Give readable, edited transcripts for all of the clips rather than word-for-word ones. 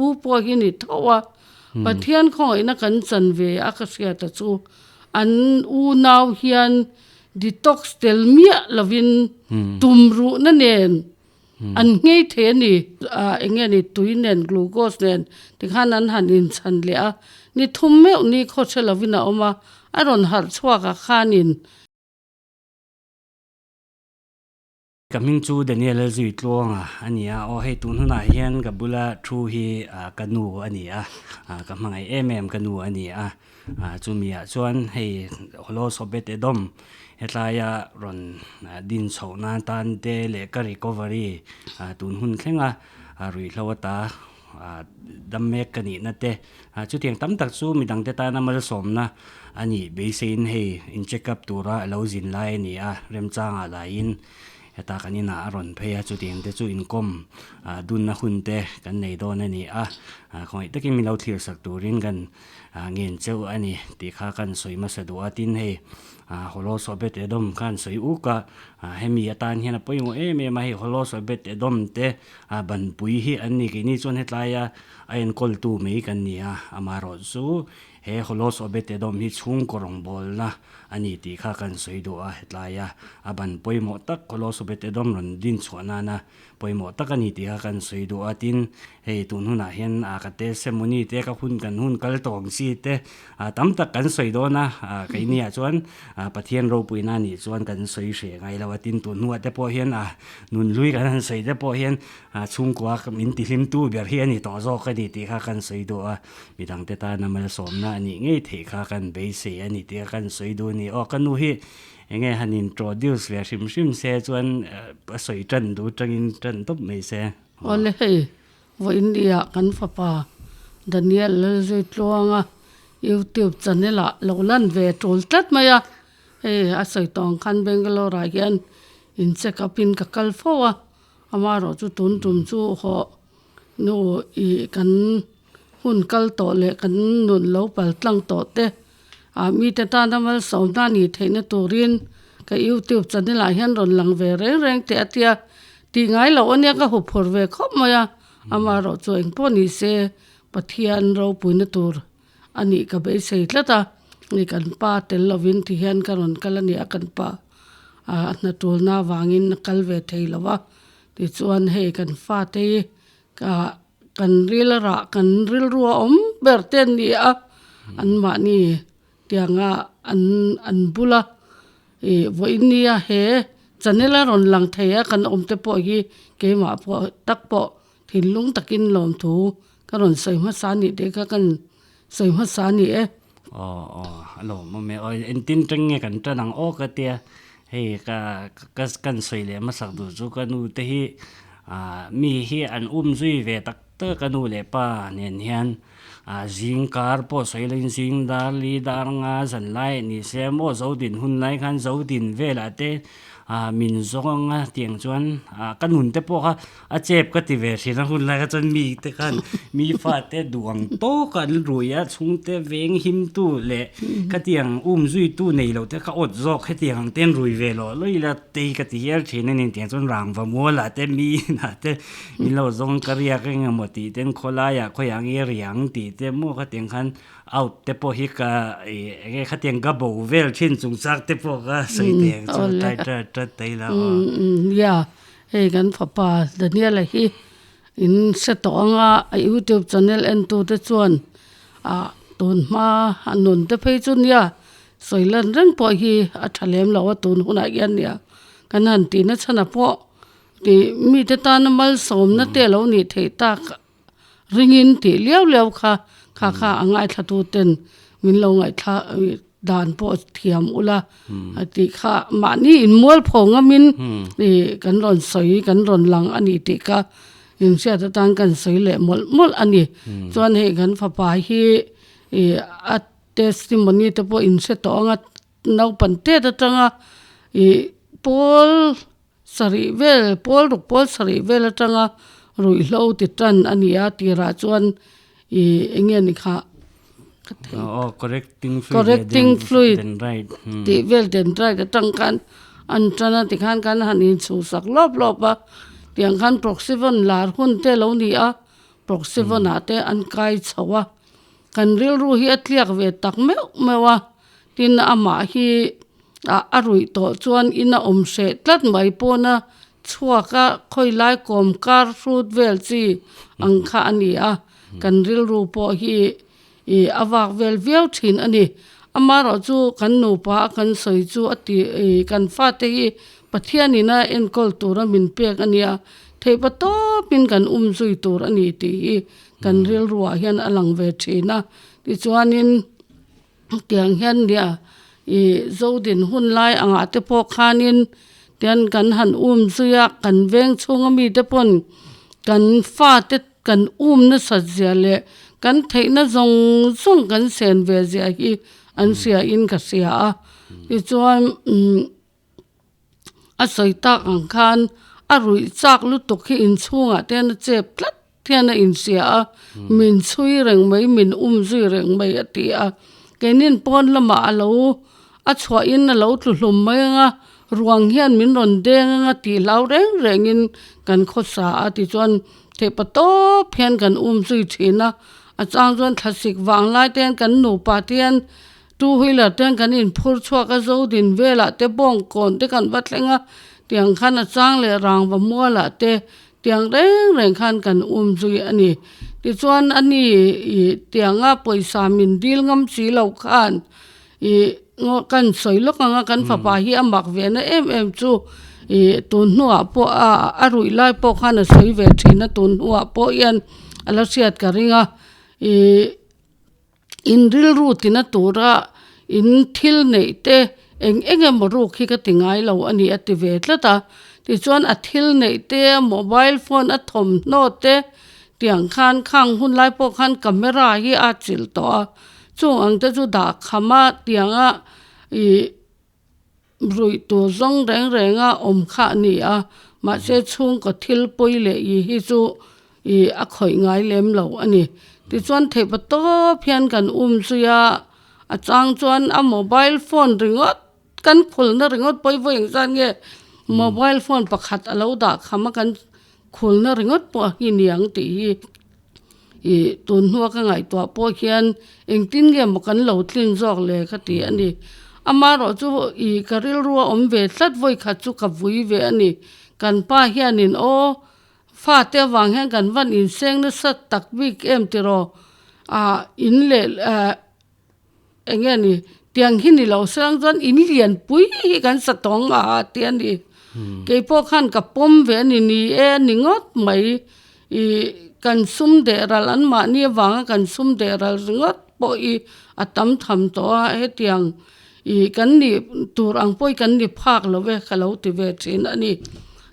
u pawh hi ni tho a, Pathian khawngaihna kan chan ve a ka hriata chu an unau hian detox tel miah lovin tum ruhna nen an nghei thei a ni. Eng nge ni tui nen glucose nen tikhan an han inchhan leh a, ni thum meuh ni khaw hre lovin a awm a, a rawn harh chhuak ah khanin. Ka hming chu Daniel Zui Tluanga a ni a, aw hei tun hunah hian ka bula thu hi ka nu a ni a, ka hmangaih em em ka nu a ni a, chumi ah chuan hei Holo Sobet Edom hetlaia rawn din chhoh nan tan te leh ka recovery tun hun thlenga ruihhlo ata dam mek ka nihna te chutiang tam tak chu midangte tana malsawmna a nih beiseiin hei in check up tura a lo zin lai a ni a, remchangah laiin heta kan inah a rawn phei a, chutiang te chu inkawm dunna hun te kan nei dawn a ni a, khawngaih takin min lo thlir sak turin kan ngen cheu a ni tih kha kan sawi hmasa duh a, tin hei Holo Sobet Edom khan sawi uk a, hemi atan hian a pawimawh em em a, hei Holo Sobet Edom te A banpui hi an ni keini chuan hetlaia a enkawltu mai kan ni a, amaherawh chu he Holos Obed-Edom hi chhungkaw rawngbawlna a ni tih kha kan sawi duh a, hetlaia a ban pawimawh tak Holos Obed-Edom rawn din chhuah nana pawimawh tak a ni tih kha kan sawi duh a, tin hei tun hunah hian a ka testimony te ka hun kan hun kal tawh ang chi te tam tak kan sawi dawn a, keiniah chuan Pathian ropuina nih chuan kan sawi hreh ngai lo a, tin tun hnuah te pawh hian a Nun hlui kan han sawi te pawh hian chhungkua min tihlimtu ber hi a ni tawh zawk a ni tih kha kan sawi duh a, midangte tana malsawmna a nih ngei theih kha kan beisei a ni tih kha kan sawi duh a ni. Aw ka nu hi eng nge han introduce ve hrim hrim se chuan a sawi tan duh tangin tan tawp mai se. Awle hei, vawiin nia kan fapa Daniel Lalzuitluanga YouTube channel ah lo lan ve tul tlat mai a, Hei a sawi tawng khan Bangalore ah hian in check up in ka kal fo a, amaherawh chu tun tum chu hawh nu ih kan hun kal tawh leh kan nun lo pal tlang tawh te ah mite tana malsawmna a nih theihna turin ka youtube channel ah hian rawn lang ve reng reng teh a tia tih ngai loh ania ka huphur ve khawp mai a, amaherawh chu engpawh ni se Pathian ropuina tur. A nih ka beisei tlat a, ni kan pa tel lovin ti hian ka rawn kal a ni a, kan pa a hna tulna avangin a kal ve thei lo va, tichuan hei kan fate hi ka kan ril a rah kan rilru a awm ber te an ni a, anmahni tianga an an bula ih vawiin nia he channel a rawn lang thei a kan awm te pawh hi keimah pawh tak pawh thinlung takin lawmthu Ka rawn sawi hmasa anih tih kha kan sawi hmasa a ni e. Aw aw a lawmawm e. Aw engtin teng nge kan tan ang aw ka tia hei ka ka kan sawi leh hmasak duh chu ka nu te hi ah mi hi an um zui ve tak tak a ka nu leh pa nen hian ah zing kar pawh sawi lo in zing dar li dar nga zan lai ni se maw zo din hun lai khan zo din velah te ah min zawng anga tiang chuan ah ka nun te pawh kha A chep ka ti ve thin a hun lai kha chuan mi te khan mi fate duang tawk an rui a chhungte veng him tu leh khatiang um zui tu nei loh te kha awt zawk hetiang ang te an rui ve loh lawih ila tei ka ti hial thin a ni tiang chuan rangva mual ah te mi inah te min lo zawng ka riak eng emaw tih ten khawlaiah khawiah nge riang tih te maw khatiang khan out te pawh hi ka ih eng nge khatiang ka bo vel thin chungchang te pawh ka sawi thei ang chu tai tat tat thei la aw. Hei kan fapa Daniela hi in hre tawh ang a, a youtube channel en tu te chuan ah tun hma a nun te phei chu nia sawi lan reng pawh hi a tha lem lo a tun hunah hian nia kan han tih na chhan ah pawh tih mite tana malsawmna te a lo nih theih tak Ringin tih liau liau kha kha kha a ngaithla tu ten min lo ngaihthla dan pawh thiam ula a tih kha mahni in mualpho ngamin ih kan rawn sawi kan rawn lang a ni tih kha inhriat atan kan sawi leh mawlh mawlh a ni. Chuan hei kan fapa hi ih a testimony te pawh inhre tawh ang a naupang tet atanga ih pawl Sarih vel, pawl ruk pawl sarih vel atanga ruihhlo ti tan a ni a, tirah chuan ih eng nge ni kha ka thei Aw correcting fluid correcting fluid tih vel dendrite atang khan an tan a tikhan khan han inchhuhsak lawp lawp a, tiang khan proxyvon lar hun te lo ni a. Proxivon ah te an kai chho a, kan rilru hi a tliak ve tak meuh meuh a, tin amah hi ah a ruih tawh chuan in a awm hreh tlat mai pawna chhuak a khawi lai kawm kar hrut vel chi ang kha a ni a, kan rilru pawh hi ih a vak vel viau thin a ni. Amaherawh chu kan nupa a kan sawi chu a ti ih kan fate hi Pathianin a enkawl tura min pek a nia, theihpa tawpin kan um zui tur a ni tih hi kan rilruah hian a lang ve thin a. Tichuanin tiang hian nia ih Zodin hun lai angah te pawh khanin tian kan han um zui a, kan veng chhunga mite pawn kan fate Kan um nasat zia leh kan theihna zawng zawng kan sen ve zia hi an hria in ka hria a. Tichuan umm a sawi tak ang khan a ruih chak lutuk hi inchhungah te hian a chep tlat hian a inhria a, min chhui reng mai, min um zui reng mai a ti a. Keinin pawn lamah a lo a chhuahin a lo tlu hlum mai ang a, ruang hian min rawn deng ang a tih hlau reng rengin kan khawsa a tichuan Theihpa tawp hian kan um zui thin a, a chang chuan thlasik vang lai te hian kan nupa te hian two wheeler te hian kan inphur chhuak a, Zodin velah te Bawngkawn te kan va thleng a, tiang khan a chang leh Rangva mualah te tiang reng reng khan kan um zui a ni. Tichuan a ni ih tianga pawisa min dil ngam si lo khan Ih ngaw kan sawi lawk ang a kan fapa hi a mak ve na em em chu ih tun hnuah pawh a a ruih lai pawh khan a sawi ve thin a tun hnuah pawh hian a la hriat ka ring a ih in rilru tina tura in thil neih te eng eng emaw ruk hi ka ti ngai lo a ni a ti ve tlat a tichuan a thil neih te mobile phone a thawmhnaw te tiang khan khang hun lai pawh khan camera hi a chilh tawh a. Chung ang te chu dah kham a tianga ih ruih tur zawng reng reng a awm kha a ni a, mahse chhungkaw thil pawi leh ih hi chu ih a khawih ngai lem lo a ni. Tichuan theihpa tawp hian kan um zui a, a chang chuan a mobile phone ringawt kan khulna ringawt pawi vawi engzat nge mobile phone pakhat a lo dah kham a kan khulna ringawt pawh hi niang tih hi. Ih tun hnua ka ngaihtuah pawh hian engtin nge maw kan lo tlin zawk le ka ti a ni. Amaherawh chu ih ka rilru a awm ve tlat vawi khat chu ka vui ve a ni. Kan pa hianin aw fate avang hian kan van inseng nasa tak bik em tiraw ah in leh ah Eng nge ni, tiang hi ni lo se ang chuan in lian pui hi kan sa tawng a ha ti a ni. Kei pawh khan ka pawm ve a ni, ni e a ni ngawt mai. Ih kan sum deh ral an mahni avanga kan sum deh ral ringawt pawh hi a tam tham tawh a, hetiang ih kan nih tur ang pawh hi kan ni phak lo ve ka lo ti ve thin a ni.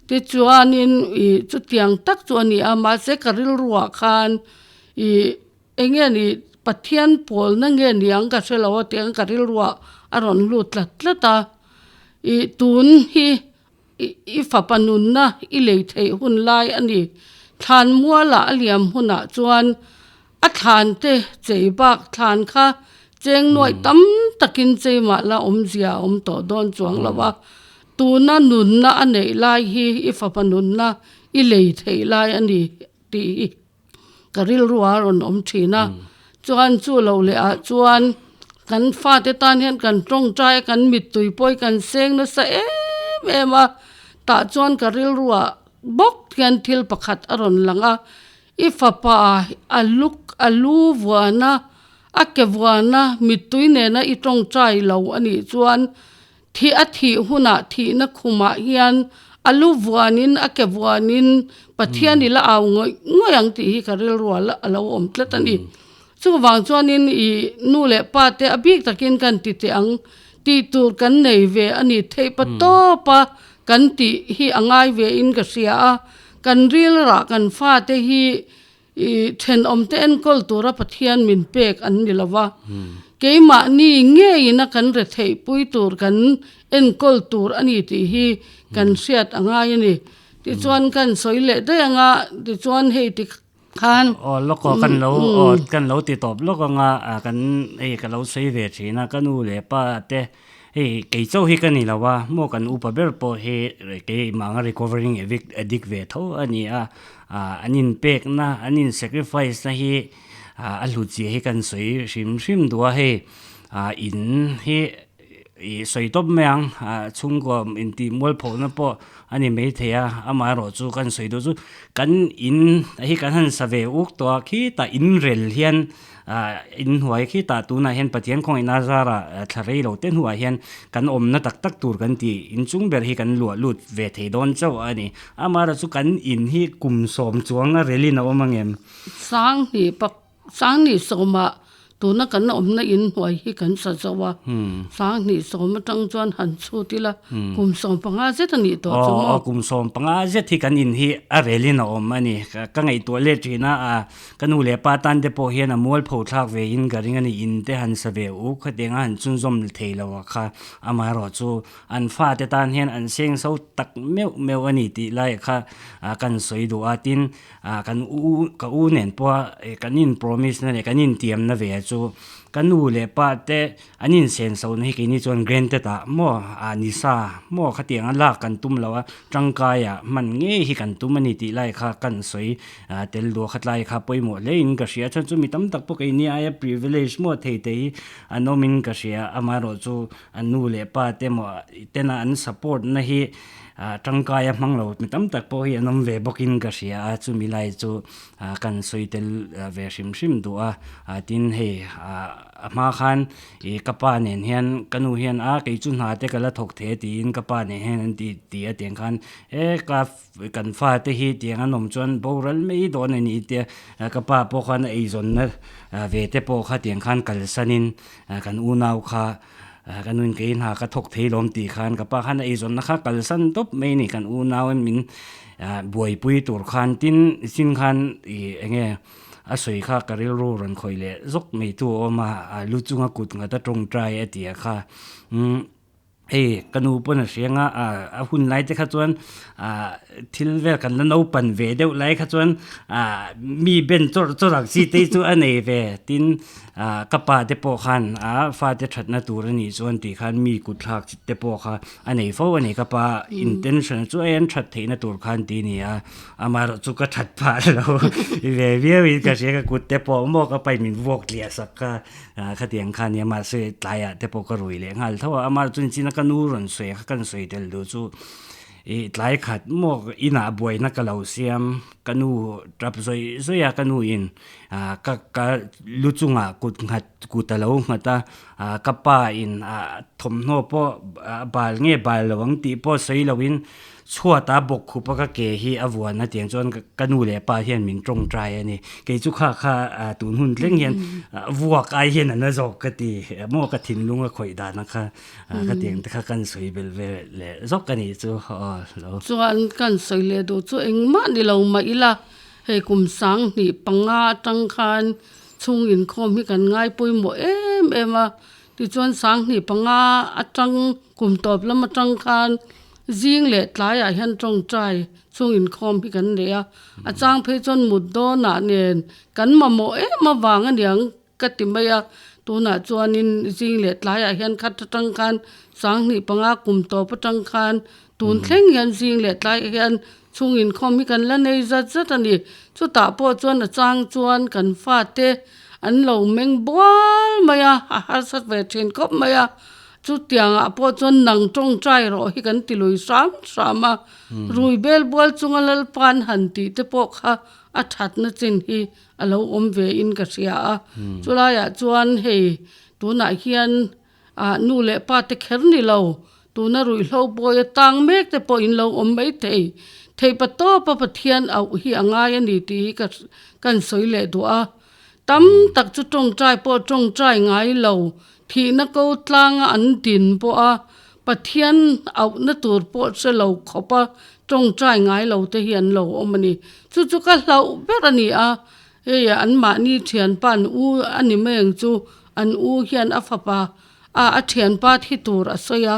Tichuanin ih chutiang tak chu a ni a, mahse ka rilruah khan ih Eng nge ni Pathian pawlna nge niang ka hre lo a tiang ka rilruah a rawn lut tlat tlat a, ih tun hi i fapa nunna i lei theih hun lai a ni. Thlan mualah a liam hunah chuan a thlan te chei bak thlan kha cheng nuaih tam takin chei mah la awmzia a awm tawh dawn chuang lo a, tuna nunna a neih lai hi i fapa nunna i lei theih lai a ni tih hi. Ka rilru a rawn awm thin a, chuan chu lo leh ah chuan kan fate tan hian kan tawngtai a, kan mittui pawh hi kan seng nasa em em a, tah chuan ka rilru ah bawk hian thil pakhat a rawn lang a, i fapa a lu a lu vuan a, a ke vuan a, mittui nena i tawngtai lo a nih chuan Thih a thih hunah thihna khumah hian a lu vuanin a ke vuanin Pathian i la au ngawih ngawih ang tih hi ka rilru a lo awm tlat a ni. Chuvang chuanin i nu leh pa te a bik takin kan ti teh ang tih tur kan nei ve a ni. Theihpa tawpa kan tih hi a ngai ve in ka hria a, kan rilrah kan fate hi I thenawmte enkawl tura Pathian min pek an ni lo va, keimahni ngeiin a kan retheihpui tur kan enkawl tur a ni tih hi kan hriat a ngai a ni. Tichuan kan sawi leh daih ang a, tichuan hei ti khan. Aw lawk aw kan lo aw kan lo ti tawp lawk ang a, kan hei ka lo sawi ve thin a, ka nu leh pa te hei kei chauh hi ka ni lo a, maw kan upa ber pawh hi keimah anga recovering addict ve tho a ni a. An inpekna, an in sacrifice na hi a hlut zia hi kan sawi hrim hrim duh a, hei in hi ih sawi tawp mai ang, chhungkaw intih mualphohna pawh a ni maithei a, amaherawhchu kan sawi duh chu kan in hi kan han sa ve uk tawh a, khitah inrel hian Ah inhnuai khitah tunah hian Pathian khawngaihna zarah thla rei lo te hnuah hian kan awmna tak tak tur kan tih inchung ber hi kan luah lut ve thei dawn chauh a ni. Amaherawh chu kan in hi kum sawm chuang a relin a awm ang em? Sanghnih pak Sanghnih sawmah tuna kan awmna inhnuai hi kan sa zo a, Sanghnih sawm atang chuan han chhut ila kum 15 zet a nih tawh chu maw? Aw, kum 15 zet hi kan in hi a relin a awm a ni. Ka ngaihtuah let thin a, ah Ka nu leh pa tan te pawh hian a mualpho thlak ve in ka ring a ni, in te han sa ve uk khatiang a han chhunzawm thei lo a kha, amaherawhchu an fate tan hian an seng so tak meuh meuh a ni tih lai kha kan sawi duh a, tin kan u ka u nen pawha kan in promise na leh kan intiam na ve chu ka nu leh pa te An insenso na hi keini chuan granted ah maw ah ni sa maw khatiang a lak kan tum lo a, tangkai ah hman ngei hi kan tum a ni tih lai kha kan sawi tel duah kha tlai kha pawimawh hle in ka hria. Chuan chu mi tam tak pawh keini aia privilege maw thei te hi an awm in ka hria, amaherawhchu an nu leh pa te maw tena an support na hi tangkai a hmang lo mi tam tak pawh hi an awm ve bawk in ka hria a, chumi lai chu kan sawi tel ve hrim hrim duh a, tin hei ah. A hma khan ih ka pa nen hian ka nu hian a kei chu hna te ka la thawk thei a tiin ka pa nen hian an ti ti a tiang khan e ka kan fa te hi tiang an awm chuan boral mai dawn a ni tia ka pa pawh khan a eizawnna ve te pawh kha tiang khan kalsanin kan unau kha ka nuin kei hna ka thawk thei lawm tih khan ka pa khan a eizawnna kha kalsan tawp mai a ni kan unau min buaipui tur khan tin sin khan ih eng nge. A sawi kha ka rilru rawn khawih leh zawk mai tu a awm a, a lu chunga kut nghat a tawngtai a ti a kha. Umm hei ka nu pawn a hriang a, a hun lai te kha chuan ah thil vel kan la naupan ve deuh lai kha chuan ah mi ben chawrh chawrh ang chi te chu a nei ve. Tin ah ka pa te pawh khan a fate thatna tur a nih chuan tih khan mi kut thlak te pawh kha a nei fo a ni. Ka pa intention chu a en that theihna tur khan ti a ni a. Amaherawh chu ka that phah lo ve viau in ka hria ka kut te pawh maw ka pain min vuak tliah sak kha khatiang kha nia mahse tlaiah te pawh ka rui leh nghal tho a amaherawh chu inchina ka nu rawn sawi a kha kan sawi tel duh chu ih tlai khat maw inah buaina ka lo siam ka nu tap zawih zawih a ka nu in ka ka lu chungah kut nghat kut a lo nghat a ka pa in thawmhnaw pawh a bal nge bal lo ang tih pawh sawi lo in. Chhuata bawk khupa ka ke hi a vuan a tiang chuan ka nu leh pa hian min tawngtai a ni. Kei chu kha kha tun hun thleng hian vuak ai hian a na zawk ka ti maw ka thinlung a khawih dan a kha ka tiang te kha kan sawi belh ve leh zawk a nih chu aw lo. Chuan kan sawi leh duh chu engmah ni lo mah ila hei kum 2005 atang khan chhung inkhawm hi kan ngai pawimawh em em a tichuan 2005 atang kum tawp lam atang khan Zing leh tlaiah hian tawngtai chung inkhawm hi kan nei a, a chang phei chuan mut dawnah nen kan mamawh em avang a niang ka ti mai a, tunah chuanin zing leh tlaiah hian khat atang khan 2005 kum tawp atang khan tun thleng hian zing leh tlaiah hian chung inkhawm hi kan la nei zat zat a ni. Chutah pawh chuan a chang chuan kan fate an lo meng bual mai a, a harsat ve thin khawp mai a. Chutiangah pawh chuan nang tawngtai rawh hi kan ti lui hram hram a, rui bel bual chunga Lalpa'n han tih te pawh kha a thatna chin hi a lo awm ve in ka hria a. Chulaiah chuan hei tunah hian ah nu leh pa te kher ni lo, tuna ruihhlo bawi a tang mek te pawh in lo awm mai thei. Theihpa tawpa Pathian auh hi a ngai a ni tih hi ka kan sawi leh duh a. Tam tak chu tawngtai pawh tawngtai ngai lo, thihna ko tlanga an din pawh a, Pathian auhna tur pawh hre lo khawpa tawngtai ngai lo te hi an lo awm a ni. Chu chu ka hlauh ber a ni a, hei anmahni thianpa an u a ni mai ang chu, an u hian a fapa a a thianpa thi tur a sawi a,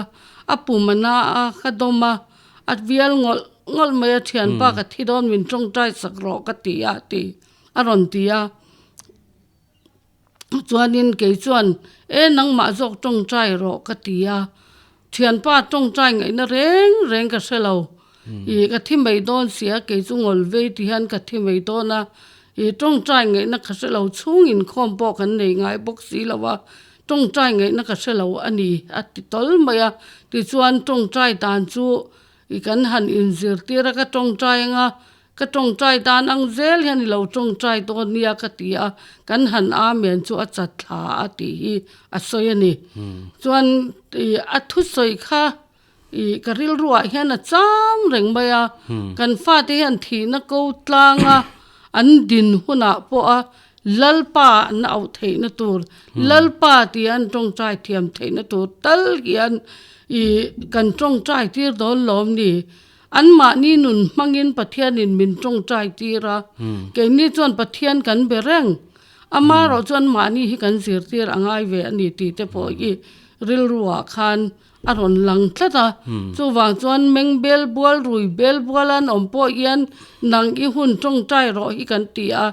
a pum a na a, ka dawm a, a vial ngawlh ngawlh mai a, thianpa ka thi dawn min tawngtai sak rawh ka ti a, a ti. A rawn ti a, chuanin kei chuan e nangmah zawk tawngtai rawh ka ti a, thianpa tawngtai ngaihna reng reng ka hre lo. Ih ka thi mai dawn si a, kei chu ngawl vei ti hian ka thi mai dawn a, ih tawngtai ngaihna ka hre lo chhung inkhawm pawh kan nei ngai bawk si lo a, tawngtai ngaihna ka hre lo a ni a ti tawl mai a. Tichuan tawngtai dan chu ih kan han inzirtir a, ka tawngtai anga Ka tawngtai dan ang zel hian i lo tawngtai dawn nia ka ti a, kan han amen chu a chat thla a tih hi a sawi a ni. Chuan ih a thusawi kha ih ka rilruah hian a cham reng mai a, kan fate hian thihna ko tlanga an din hunah pawha Lalpa an auh theihna tur, Lalpa tia an tawngtai thiam theihna tur tal hian ih kan tawngtai tir dawn lawm ni. Anmahni nun hmangin Pathianin min tawngtai tir a, keini chuan Pathian kan be reng. Amaherawh chu anmahni hi kan zirtir a ngai ve a ni tih te pawh hi rilruah khan a rawn lang tlat a. Chuvang chuan meng bel bual rui bel bual an awm pawh hian nang i hun tawngtai rawh hi kan ti a,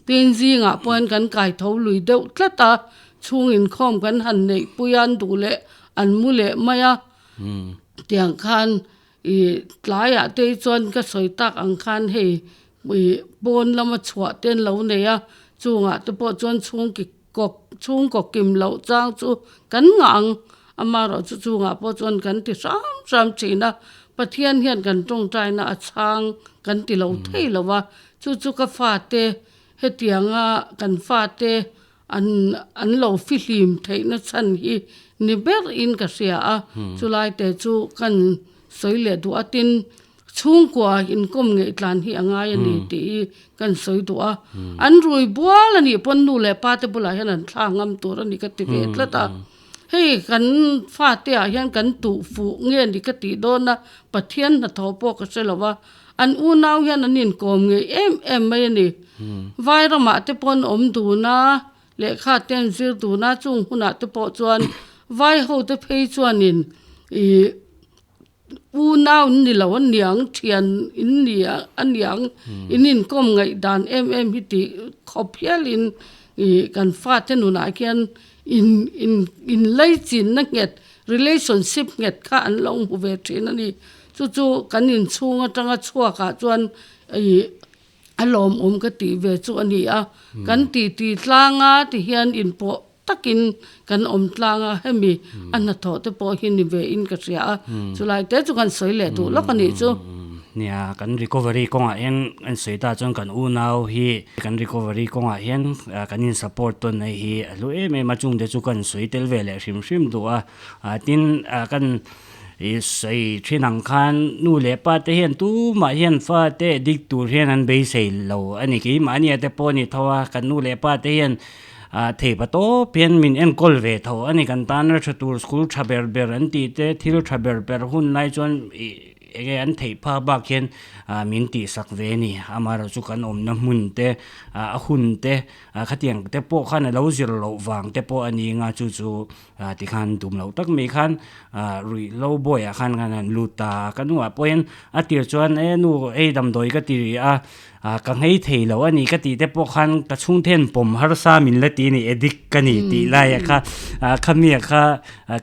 tin zingah pawhin kan kai tho lui deuh tlat a, chhung inkhawm kan han neihpui a, an duh leh an mu leh mai a. Tiang khan Ih tlaiah te hi chuan ka sawi tak ang khan hei ih pawn lama chhuah te an lo nei a chungah te pawh chuan chhung ki kawk chhungkaw kim loh chang chu kan ngah ang amaherawh chu chungah pawh chuan kan ti hram hram thin a Pathian hian kan tawngtaina a chhang kan ti lo thei lo va chu chu ka fate hetianga kan fate An an lo fihlim theihna chhan hi ni ber in ka hria a, chulai te chu kan sawi leh duh a, tin chhungkua inkawm ngeih tlan hi a ngai a ni tih hi kan sawi duh a, an rui bual a nih pawn nu leh pa te bulah hian an thla ngam tur a ni ka ti ve tlat a, hei kan fate ah hian kan tuh fuh nge ni ka tih dawn a, Pathian hnathawh pawh ka hre lo a. An unau hian an inkawm ngei em em mai a ni. Vai ramah te pawh an awm dun a, lehkha te an zir dun a, chung hunah te pawh chuan vai ho te phei chuanin ih unau an ni lo a niang, thian in ni a niang, in inkawm ngaih dan em em hi tih khawp hialin ih kan fate nunah khian in in inlaichinna nghet relationship nghet kha an lo hmu ve thin a ni. Chu chu kan inchhung atanga chhuakah chuan ih a lawmawm ka tih ve chu a ni a. Kan titi tlanga ti hian inpawh takin kan awm tlang a, hemi a hnathawh te pawh hi ni ve in ka hria a. Chulai te chu kan sawi leh duh lawk a nih chu. Nia, kan recovery kawngah hian kan sawi ta chuan kan unau hi kan recovery kawngah hian kan in support tawn na hi a hlu em em a, chungte chu kan sawi tel ve leh hrim hrim duh a. Tin, kan I sawi thin ang khan nu leh pa te hian tumah hian fa te dik tur hian an beisei lo a ni. Keimahnia te pawh a ni tho a, kan nu leh pa te hian ah thei pa tawp hian min enkawl ve tho a ni. Kan tana tha tur school tha ber ber an tih te, thil tha ber ber hun lai chuan ih enge an theih phak bak hian ah min tihsak ve a ni. Amaherawhchu kan awmna hmun te ah a hun te ah khatiang te pawh khan a lo zir loh vang te pawh a ni anga chu chu Ah tikhan tum loh tak mai khan ah ruihhlo bawiah khan khan an lut ta a, ka nuah pawhin a tir chuan e nu ei damdawi ka ti rih a, ah ka nghei thei lo a ni ka tih te pawh khan ka chhungte hian pawm harsa min la ti a ni addict ka ni tih laiah kha ah khami ah kha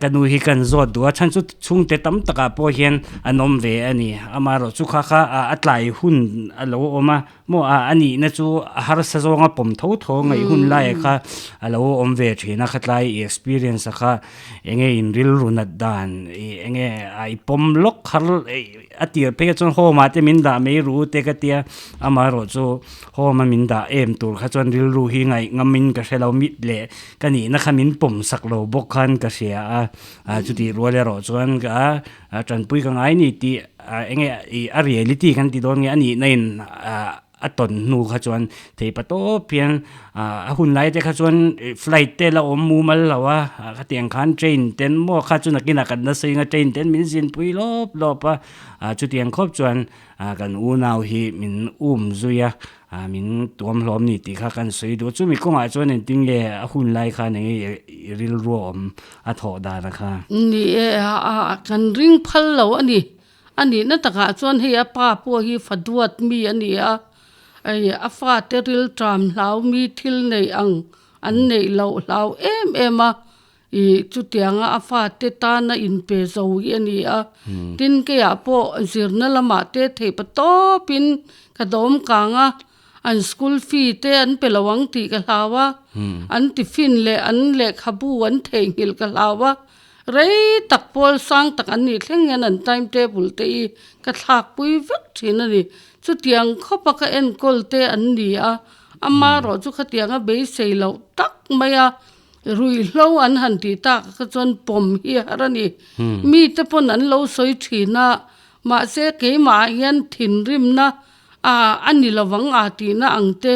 ka nu hi kan zawt duh a chhan chu chhungte tam takah pawh hian an awm ve a ni amaherawh chu kha kha a tlai hun a lo awm a. Maw a a nihna chu a harsa zawnga pawm tho tho ngaih hun laia kha a lo awm ve thin a, khatlai i experience a kha enge in rilru nat dan i enge a i pawm lawk har a tir phei chuan home ah te min dah mai ru te ka tia amaherawh chu home a min dah em tur kha chuan rilru hi ngaih ngam in ka hre lo mit leh ka nihna kha min pawm sak lo bawk khan ka hria a, a chutih rual erawh chuan ka A tanpui ka ngai ni tih enge ih a reality kan ti dawn nge a nihna in a tawn hnu kha chuan thei pa tawp hian a hun lai te kha chuan flight te la awm mumal lo a khatiang khan train ten maw kha chu nakinah kan la sawi ang a train ten min zinpui lawp lawp a chutiang khawp chuan kan unau hi min um zui a. Ah min tuam hlawm ni tih kha kan sawi duh a, chumi kawngah chuan engtin nge a hun lai khan eng nge i rilru a awm a thawh dan a kha? Ni e, a kan ring phal lo a ni. A nihna takah chuan hei a pa pawh hi fa duat mi a ni a, hei a fate rilṭam hlau mi thil neih ang an neih loh hlau em em a. Ih chutianga a fate tana inpe zo hi a ni a. Tin keiah pawh zirna lamah te theih pa tawpin ka dawm kang a, an school fee te an pe lo ang tih ka hlau a, an tiffin leh an lehkhabu an theihnghilh ka hlau a, rei tak pawl sang tak an nih thleng hian an time table te hi ka thlak pui vek thin a ni. Chutiang khawpa ka enkawl te an ni a, amaherawh chu khatianga beisei loh tak mai a. Ruihhlo an han tih tak kha chuan pawm hi a har a ni. Mite pawn an lo sawi thin a, mahse keimah ah hian thinrimna a a ni lovang a tihna ang te,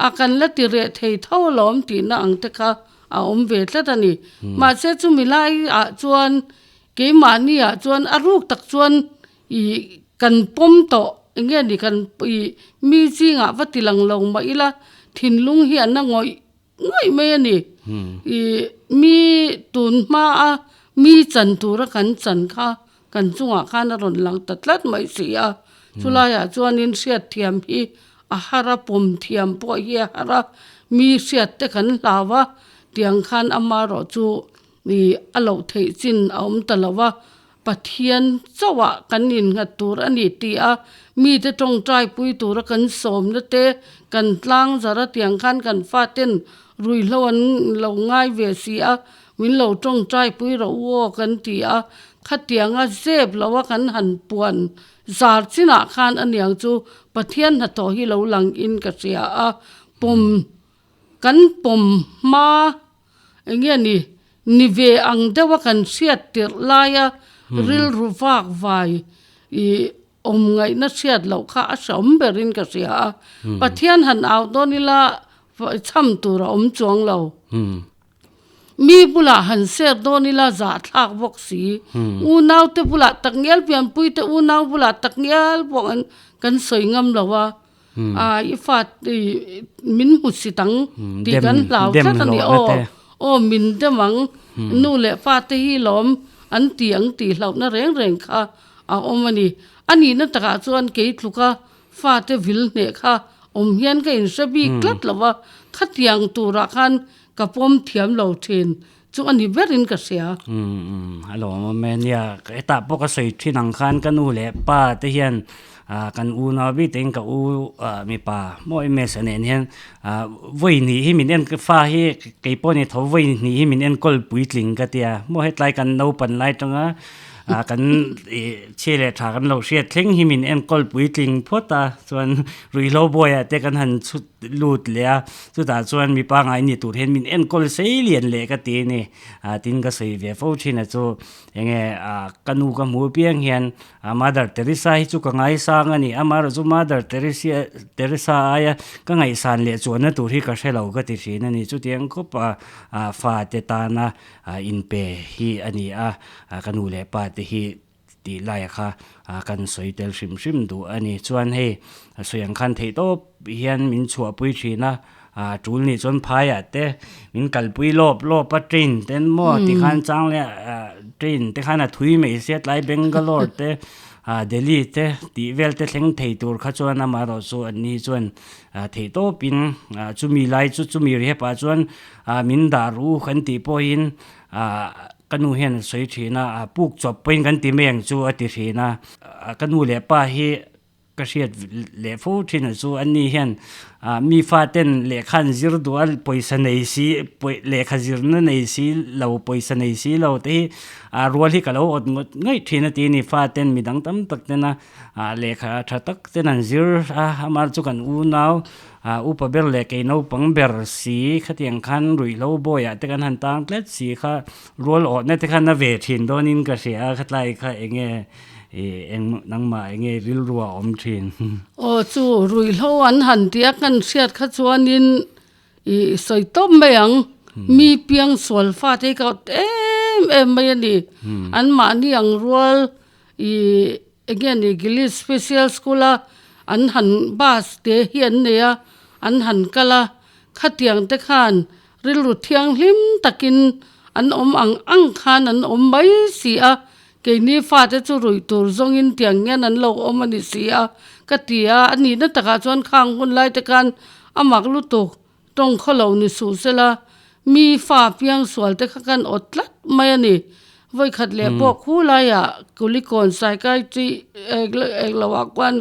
a kan la ti reh thei tho alawm tihna ang te kha a awm ve tlat a ni. Mahse chumi lai ah chuan keimahni ah chuan a ruk tak chuan ih kan pawm tawh eng nge ni kan ih mi zingah va ti lang lo mah ila thinlung hi an la ngawih Ngawih mai a ni. Ih mi tun hma a mi chan tura kan chan kha kan chungah khan a rawn lang ta tlat mai si a. Chulaiah chuanin hriatthiam hi a har a, pawm thiam pawh hi a har a, mi hriat te kan hlau a, tiang khan amaherawh chu ih a loh theih chin a awm ta lo a. Pathian chauhah kan innghat tur a ni tih a, mite tawngtai pui tura kan sawmna te, kan tlang zar a tiang khan kan faten ruihhlo an lo ngai ve si a, min lo tawngtai pui rawh u aw kan ti a, khatianga zep lo a kan han puan zar chinah khan aniang chu Pathian hnathawh hi lo lang in ka hria a, pawm kan pawm hma Eng nge ni, ni ve ang deuha kan hriat tirh laia rilru vak vai ih awm ngaihna hriat loh kha a hreawm berin ka hria a. Pathian han au dawn ila chham tur a awm chuang lo. Mi bulah han ser dawn ila zahthlak bawk si. Unaute bulah takngial pianpuite unau bulah takngial pawh kan sawi ngam lo a. A i fa i min hmu sit ang tih kan hlau tlat a ni aw aw min dem ang nu leh pa te hi lawm an ti ang tih hlauhna reng reng kha a awm a ni a nihna takah chuan kei tluka fate vil hneh kha awm hian ka inhre bik tlat lo va khatiang turah khan ka pawm thiam lo thin chu a ni berin ka hria. Umm a lawmawm e nia hetah pawh ka sawi thin ang khan ka nu leh pa te hian ah kan unau bik takin ka u ah mipa maw ms a nen hian ah vawi hnih hi min en fa hi kei pawh ni tho vawi hnih hi min enkawl puitling ka tia maw hetlai kan naupan lai tanga ah kan ih chhia leh tha kan lo hriat thleng hi min enkawl puitling phawt a chuan ruihhlo buaiah te kan han chhut lut leh a, chutah chuan mi pangngai ni tur hian min enkawl sei lian leh ka ti a ni. Ah tin ka sawi ve fo thin a chu enge ah ka nu ka hmu apiang hian ah Mother Teresa hi chu ka ngaisang a ni, amaherawh chu Mother Teresia Teresa aia ka ngaihsan leh chuanna tur hi ka hre lo ka ti thin a ni. Chutiang khawp a ah fate tana ah inpe hi a ni a, ah ka nu leh pa te hi tih laia kha kan sawi tel hrim hrim duh a ni. Chuan hei sawi ang khan theih tawp hian min chhuahpui thin a, tul nih chuan phaiah te min kalpui lawp lawp a train te an maw tikhan chang leh train te khan a thui mai sia tlai Bangalore te Delhi te tih vel te thleng thei tur kha chuan amaherawh chu an ni chuan theih tawpin chumi lai chu chumi rehep ah chuan min dah ru kan tih pawhin Ah ka nu hian a sawi thin a, ah puk chawp pawhin kan ti mai ang chu a ti thin a. Ka nu leh pa hi ka hriat leh fo thin a chu an ni hian ah mi fa ten lehkha an zir duh a pawisa nei si lehkha zirna nei si lo pawisa nei si lo te hi ah rual hi ka lo awt ngawt ngawih thin a ti a ni fa ten midang tam tak tena ah lehkha tha tak ten an zir a amah chu kan unau Ah upa ber leh kei naupang ber si khatiang khan ruihhlo bawiah te kan han tang tlat si kha rual awhna te khan a ve thin dawnin ka hria a khatlai kha enge ih eng nangmah enge rilru a awm thin. Aw chu ruihhlo an han tih a kan hriat kha chuanin ih sawi tawp mai ang mi piang sual fate hi ka awt em em mai a ni anmahni ang rual ih Enge ni Gilead Special School a an han bus te hi an nei a, an han kal a, khatiang te khan rilru thianghlim takin an awm ang ang khan an awm mai si a, keini fate chu ruih tur zawngin tiang hian an lo awm a ni si a ka ti a, a nihna takah chuan khang hun lai te khan a mak lutuk tawng khaw lo ni suh sela. Mi fa piangsual te kha kan awt tlat mai a ni. Vawikhat leh pawh khu laiah Kulikawn Psychiatry eng lo ah khuan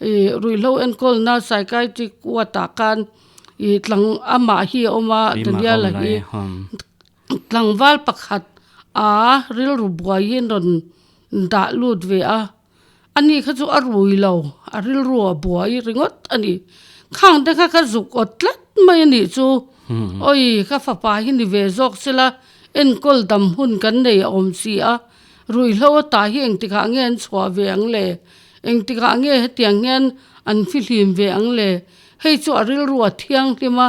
ih ruihhlo enkawlna Psychiatric ward ah khan ih tlang amah hi a awm a Daniel-a hi tlangval pakhat a rilru buai hi an rawn dah lut ve a. Ani kha chu a rui lo, a rilru a buai ringawt a ni. Khang te kha ka zuk awt tlat mai a nih chu. Awi, ka fapa hi ni ve zawk sela, enkawl dam hun kan nei a awm si a. Ruihhlo a tah hi engtikah nge an chhuah ve ang le? Engtikah nge hetiang hian an fihlim ve ang le? Hei chu a rilru a thianghlim a,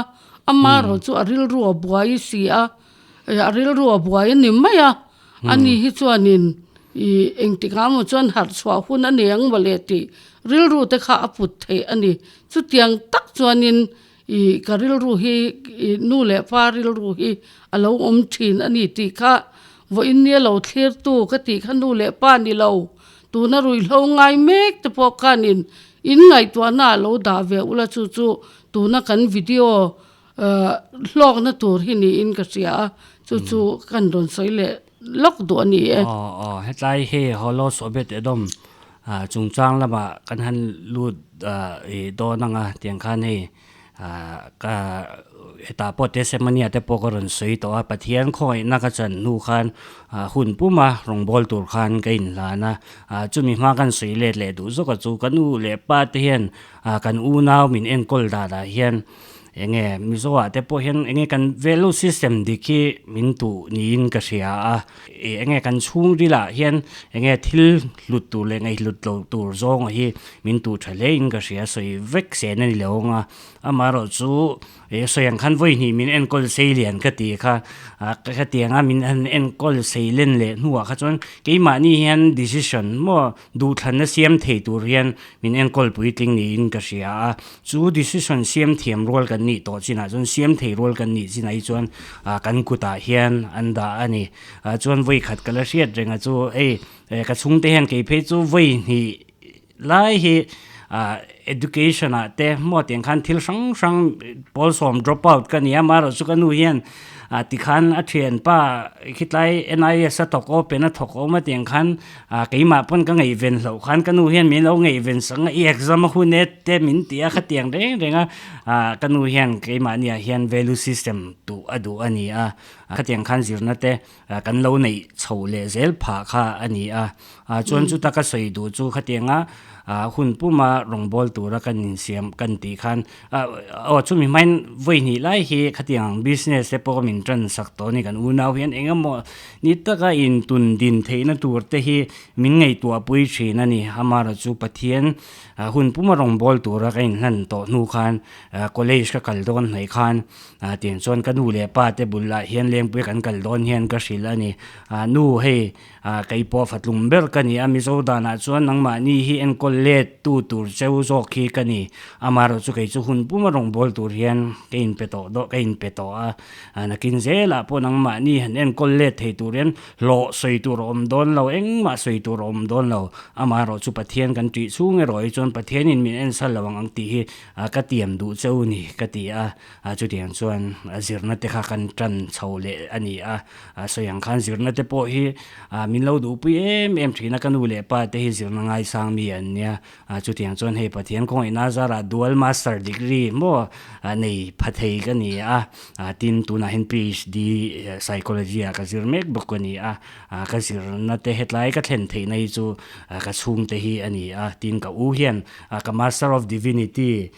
amarawh chu a rilru a buai si a. A rilru a buai a ni mai a, ani hi chuanin ih engtikah emaw chuan harh chhuah hun a nei ang mawle tih rilru te kha a put theih a ni. Chutiang tak chuanin ih ka rilru hi ih nu leh pa rilru hi a lo awm thin a ni tih kha vawiin nia lo thlirtu ka tih kha nu leh pa ni lo tuna ruihhlo ngai mek te pawh khanin in ngaihtuahna a lo dah ve ula chu chu tuna kan video Hlawkna tur hi niin ka hria a, chu chu kan rawn sawi leh lawk duh a ni e. Aw aw, hetlai hi Holos Obed Edom chungchang lamah kan han lut ih dawn ang a, tiang khan hei ka hetah pawh testimony ah te pawh ka rawn sawi tawh a, Pathian khawngaihna ka chan hnu khan hun puma rawngbâwl tur khan ka inhlan a, chumi hma kan sawi let leh duh zawk a chu ka nu leh pa te hian kan unau min enkawl danah hian Enge Mizo ah te pawh hian enge kan value system dik hi min tuh niin ka hria a, ih enge kan chhungril ah hian enge thil hlut tur leh ngaihhlut loh tur zawng hi min tuh tha hle in ka hria sawi vek sen a ni lo ang a, amaherawh chu ih sawi ang khan vawi hnih min enkawl sei lian ka ti kha ah hetiang a min han enkawl sei len leh hnuah kha chuan keimahni hian decision maw duhthlanna siam thei tur hian min enkawl puitling niin ka hria a, chu decision siam thiam rual kan nih tawh chinah chuan siam thei rual kan nih chinah hi chuan ah kan kutah hian an dah a ni. Ah chuan vawi khat ka la hriat reng a chu hei ka chhungte hian kei phei chu vawi hnih lai hi ah education ah te maw tiang khan thil hrang hrang pawl sawm drop out ka ni a, amaherawhchu ka nu hian ah tikhan a thianpa khitlai N_I_S a thawk open a thawk awm a tiang khan Ah keimah pawn ka ngaihven hlauh khan ka nu hian min lo ngaihven sak a, i exam a hun e te min ti a khatiang reng reng a, ah ka nu hian keimahniah hian value system tuh a duh a ni a, khatiang khan zirna te kan lo neih chho leh zel phah kha a ni a, ah chuan chuta ka sawi duh chu khatianga ah hun puma rawngbâwl tura kan insiam kan tih khan ah aw chumi hmain vawi hnih lai hi khatiang business te pawh min tan sak tawh a ni kan unau hian eng emaw Ni taka intun din theihna tur te hi min ngaihtuahpui thin a ni. Amara chu Pathian hun puma rawngbâwl tura ka inhlan tawh hnu khan college ka kal dawn hnaih khan tiang chuan ka nu leh pa te bulah hian Lengpui kan kal dawn hian ka hrilh a ni. Nu hei kei pawh fatlum ber ka ni a, Mizo danah chuan nangmahni hi enkawl let tu tur cheu zawk hi ka ni. Amaherawhchu kei chu hun puma rawngbâwl tur hian ka inpe tawh daw ka inpe tawh a. Nakin zelah pawh nangmahni han enkawl let thei tur hian hlawh sawi tur a awm dawn lo, engmah sawi tur a awm dawn lo. Amaherawhchu Pathian kan tih chhung erawh hi chuan Pathianin min ensal lo ang ang tih hi ka tiam duh cheu ni ka ti a. Chutiang chuan zirna te kha kan tan chho leh a ni a. Sawi ang khan zirna te pawh hi min lo duhpui em em thin a, ka nu leh pa te hi zirna ngaisang mi an nia. Chutiang chuan hei Pathian khawngaihna zarah dual master degree maw nei pha thei ka ni a, tin tunah hian PhD psychology ah ka zir mek bawk a ni a, ka zirna te hetlai ka thlen theihna hi chu ka chhungte hi a ni a, tin ka u hian ka master of divinity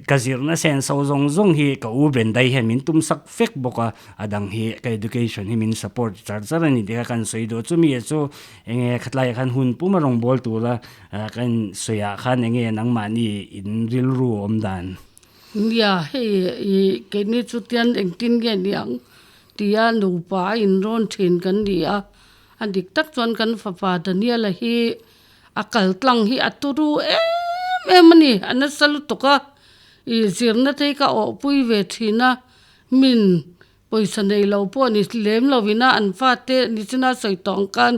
Ka zirna senso zawng zawng hi ka u Brendai hian min tum sak vek bawk a, a dang hi ka education hi min support char char a ni tih kha kan sawi duh a, chumi chu enge khatlaiah khan hun puma rawngbâwl tura kan sawiah khan enge nangmahni in rilru awm dan? Nia, hei i keini chu tian engtin nge niang tia nupa a inrawn thin kan ni a, a dik tak chuan kan fapa Daniel-a hi A kal tlang hi a turu em em a ni, a nasa lutuk a, ih zirna te hi ka awhpui ve thin a, min pawisa nei lo pawh ni lem lo ina an fate nichina sawi tawh ang khan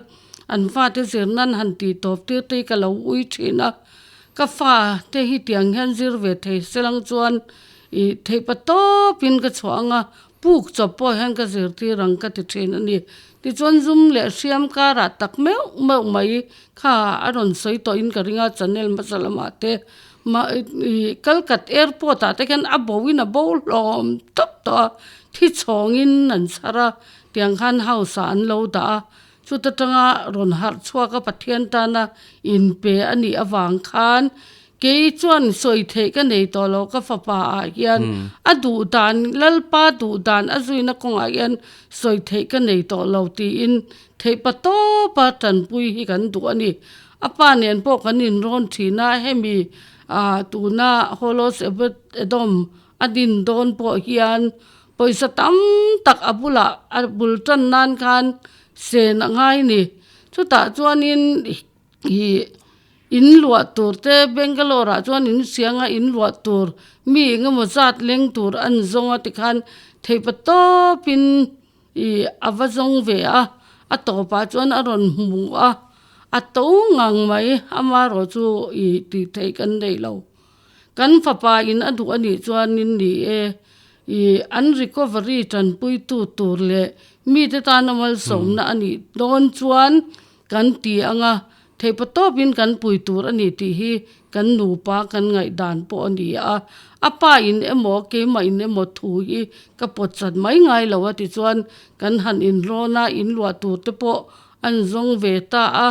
an fate zirna an han tih tawp tir te hi ka lo ui thin a, ka fa te hi tiang hian zir ve thei se lang chuan ih theih pa tawpin ka chhuah ang a. Puk chawp pawh hian ka zirtir ang ka ti thin a ni. Tichuan zum leh hriam karah tak meuh meuh mai kha a rawn sawi tawhin ka ring a channel hmasa lamah te mah ih Kalkat airport ah te khian a bo in a bo hlawm tawp tawh a, thi chhawngin an chhar a, tiang khan house ah an lo dah a, chuta tanga rawn harh chhuak a Pathian tana inpe a nih avang khan Kei chuan sawi theih ka nei tawh lo ka fapa ah hian a duh dan Lalpa duh dan a zuina kawngah hian sawi theih ka nei tawh lo tiin theih pa tawpa tanpui hi kan duh a ni. A pa nen pawh kan inrawn thin a, hemi ah tuna Holos Edom a din dawn pawh hian pawisa tam tak a bulah a bul tan nan khan sen a ngai ni. Chutah chuanin Ih in luah tur te Bangalore ah chuan in siang a in luah tur mi eng emaw zat leng tur an zawng a tikhan theihpa tawp in ih a va zawng ve a a tawpah chuan a rawn hmu a a to ngang mai amaherawh chu ih tih theih kan nei lo kan fapa in a duh a nih chuanin ni e ih an recovery tanpui tu tur leh mite tana malsawmna a nih dawn chuan. Kan ti ang a, theihpa tawpin kan pui tur a ni tih hi kan nupa kan ngaihdan pawh a ni a. A pa in emaw keimah in emaw thu hi ka pawt chat mai ngai lo a tichuan kan han inrawn a, inluah tur te pawh an zawng ve ta a.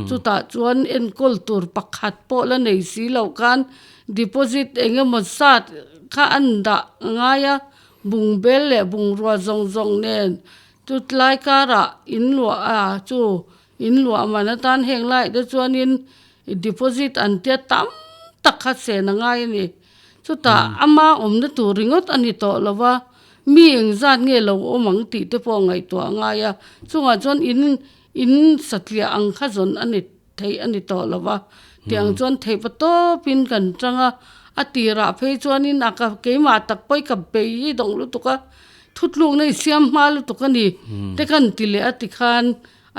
Chutah chuan enkawl tur pakhat pawh la nei si loh khan deposit eng emaw zat kha an dah ngai a, bungbel leh bungrua zawng zawng nen Chutlai karah in luah a chu in luah man atan heng laiah te chuanin deposit an tia tam tak kha sen a ngai a ni. Chutah ama awmna tur ringawt a ni tawh lo va, mi engzat nge lo awm ang tih te pawh ngaihtuah a ngai a. Chungah chuan in in satliah ang kha zawn a ni theih a ni tawh lo va, tiang chuan theih pa tawpin kan tang a, a tirah phei chuanin a ka keimah tak pawh i ka bei hi dawng lutuk a, thutlukna i siam hma lutuk a ni te kan ti leh a tikhan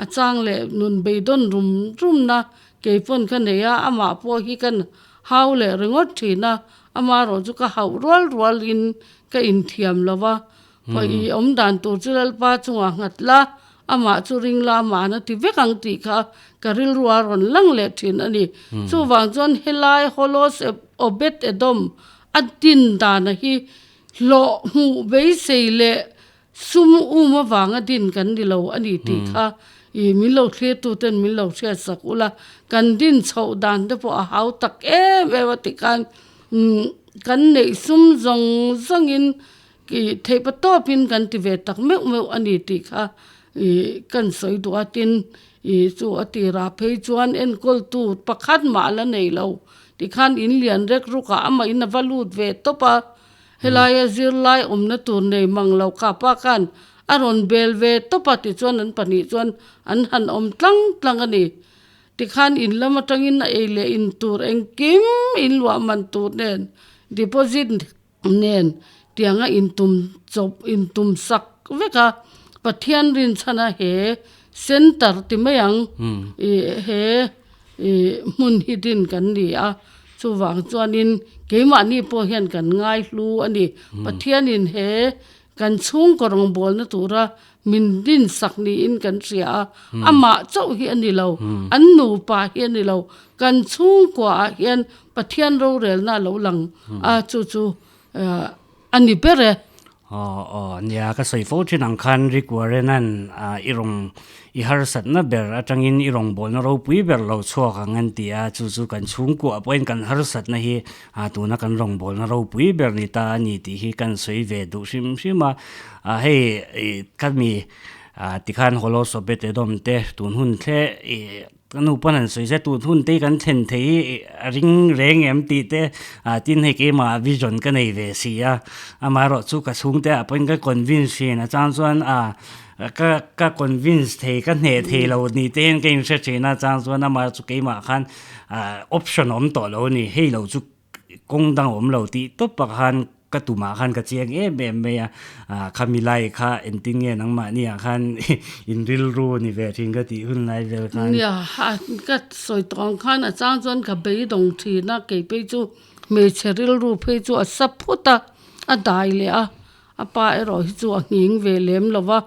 a chang leh nun beidawn rum rumna kei pawn ka nei a, amah pawh hi kan hau leh ringawt thin a, amaherawh chu ka hauh rual rualin ka inthiam lo va, Pawih awm dan tur chu Lalpa chungah nghat la, amah chu ring la ama'n a ti vek ang tih kha ka rilru a rawn lang leh thin a ni. Chuvang chuan helai Holos Obed Edom a din dana hi hlawh hmuh beisei leh sum um avanga din kan ni lo a ni tih kha ih min lo thlirtuten min lo hriatsak ula, kan din chhoh dan te pawh a hau tak em em a tikhan kan neih sum zawng zawngin Ih theihpa tawpin kan ti ve tak meuh meuh a ni tih kha ih kan sawi duh a, tin ih chu a tirah phei chuan enkawltu pakhat mah la nei lo tikhan in lian rek ruk ah amah in a va lut ve tawp a, helaia zirlai awmna tur nei mang lo kha pa khan a rawn bel ve tawp a tichuan an pahnih chuan an han awm tlang tlang a ni. Tikhan in lam atangin a ei leh in tur engkim in luah man tur nen deposit nen tianga intum chawp intum sak vek a, Pathian rinchhana he center ti mai ang ih he ih hmun hi din kan ni a, chuvang chuanin keimahni pawh hian kan ngai hlu a ni. Pathianin he kan chhungkaw rawngbawlna tura min din sak niin kan hria a, amah chauh hi a ni lo, an nupa hi a ni lo, kan chhungkuaah hian Pathian rorelna a lo lang a, chu chu a ni ber e. Aw aw, nia ka sawi fo thin ang khan Rick Warren-a'n i rawn i harsatna ber atangin i rawngbawlna ropui ber lo chhuak ang an ti a, chu chu kan chhungkuah pawhin kan harsatna hi tuna kan rawngbawlna ropui ber ni ta a ni tih hi kan sawi ve duh hrim hrim a, hei ka mi tikhan Holosope te dawm te tun hun thleh i Ka nu pawn an sawi zet tun hun te hi kan thlen thei hi a ring reng em tih te ah tin hei keimah vision ka nei ve si a, amaherawh chu ka chhungte ah pawhin ka convince thin a chang chuan ah ka ka convince thei ka hneh thei lo ni te hian ka inhre thin a chang chuan amaherawh chu keimah khan ah option a awm tawh lo a ni hei lo chu kawng dang a awm lo tih tawp ah khan ka tumah khan ka chiang em em mai a, ah khami lai kha engtin nge nangmahni ah khan in rilru ni ve thin ka tih hun lai vel khan. Nia, ka sawi tawh ang khan a chang chuan ka beidawng thin a, kei phei chu hmeichhe rilru phei chu a sa phut a, a dai leh a. A pa erawh hi chu a nghing ve lem lo va,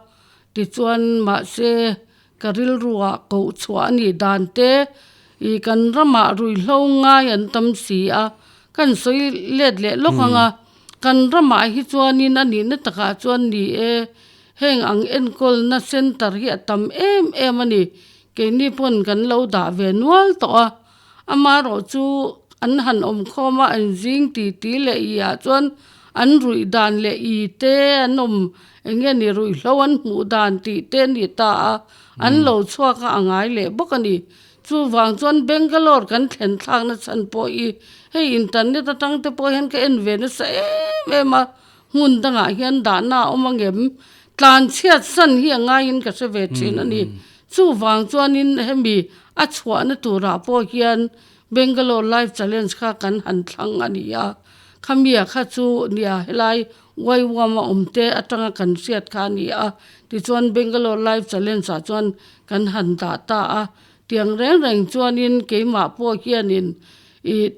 tichuan mahse ka rilruah koh chhuah a nih dan te ih kan ramah ruihhlo ngai an tam si a, kan sawi let leh lawk ang a, kan ramah hi chuanin a nihna takah chuan ni e, heng ang enkawlna center hi a tam em em a ni, keini pawn kan lo dah ve nual tawh a. Amaherawh chu an han awm khawm a, an zing ti ti leh i ah chuan an ruih dan leh i te an awm eng nge ni ruihhlo an hmuh dan tih te a ni ta a, an lo chhuak a a ngai leh bawk a ni. Chuvang chuan Bangalore kan thlen thlakna chhan pawh hi hei internet atang te pawh hian ka en ve nasa em em a, hmun dangah hian dahna a awm angem tlan chhiat san hi a ngaiin ka hre ve thin a ni. Chuvang chuanin hemi a chhuahna turah pawh hian Bangalore Life Challenge kha kan han thlang a ni a, khamia kha chu nia helai YWAM a awm te atanga kan hriat kha a ni a, tichuan Bangalore Life Challenge ah chuan kan han dah ta a, tiang reng reng chuanin keimah pawh hianin ih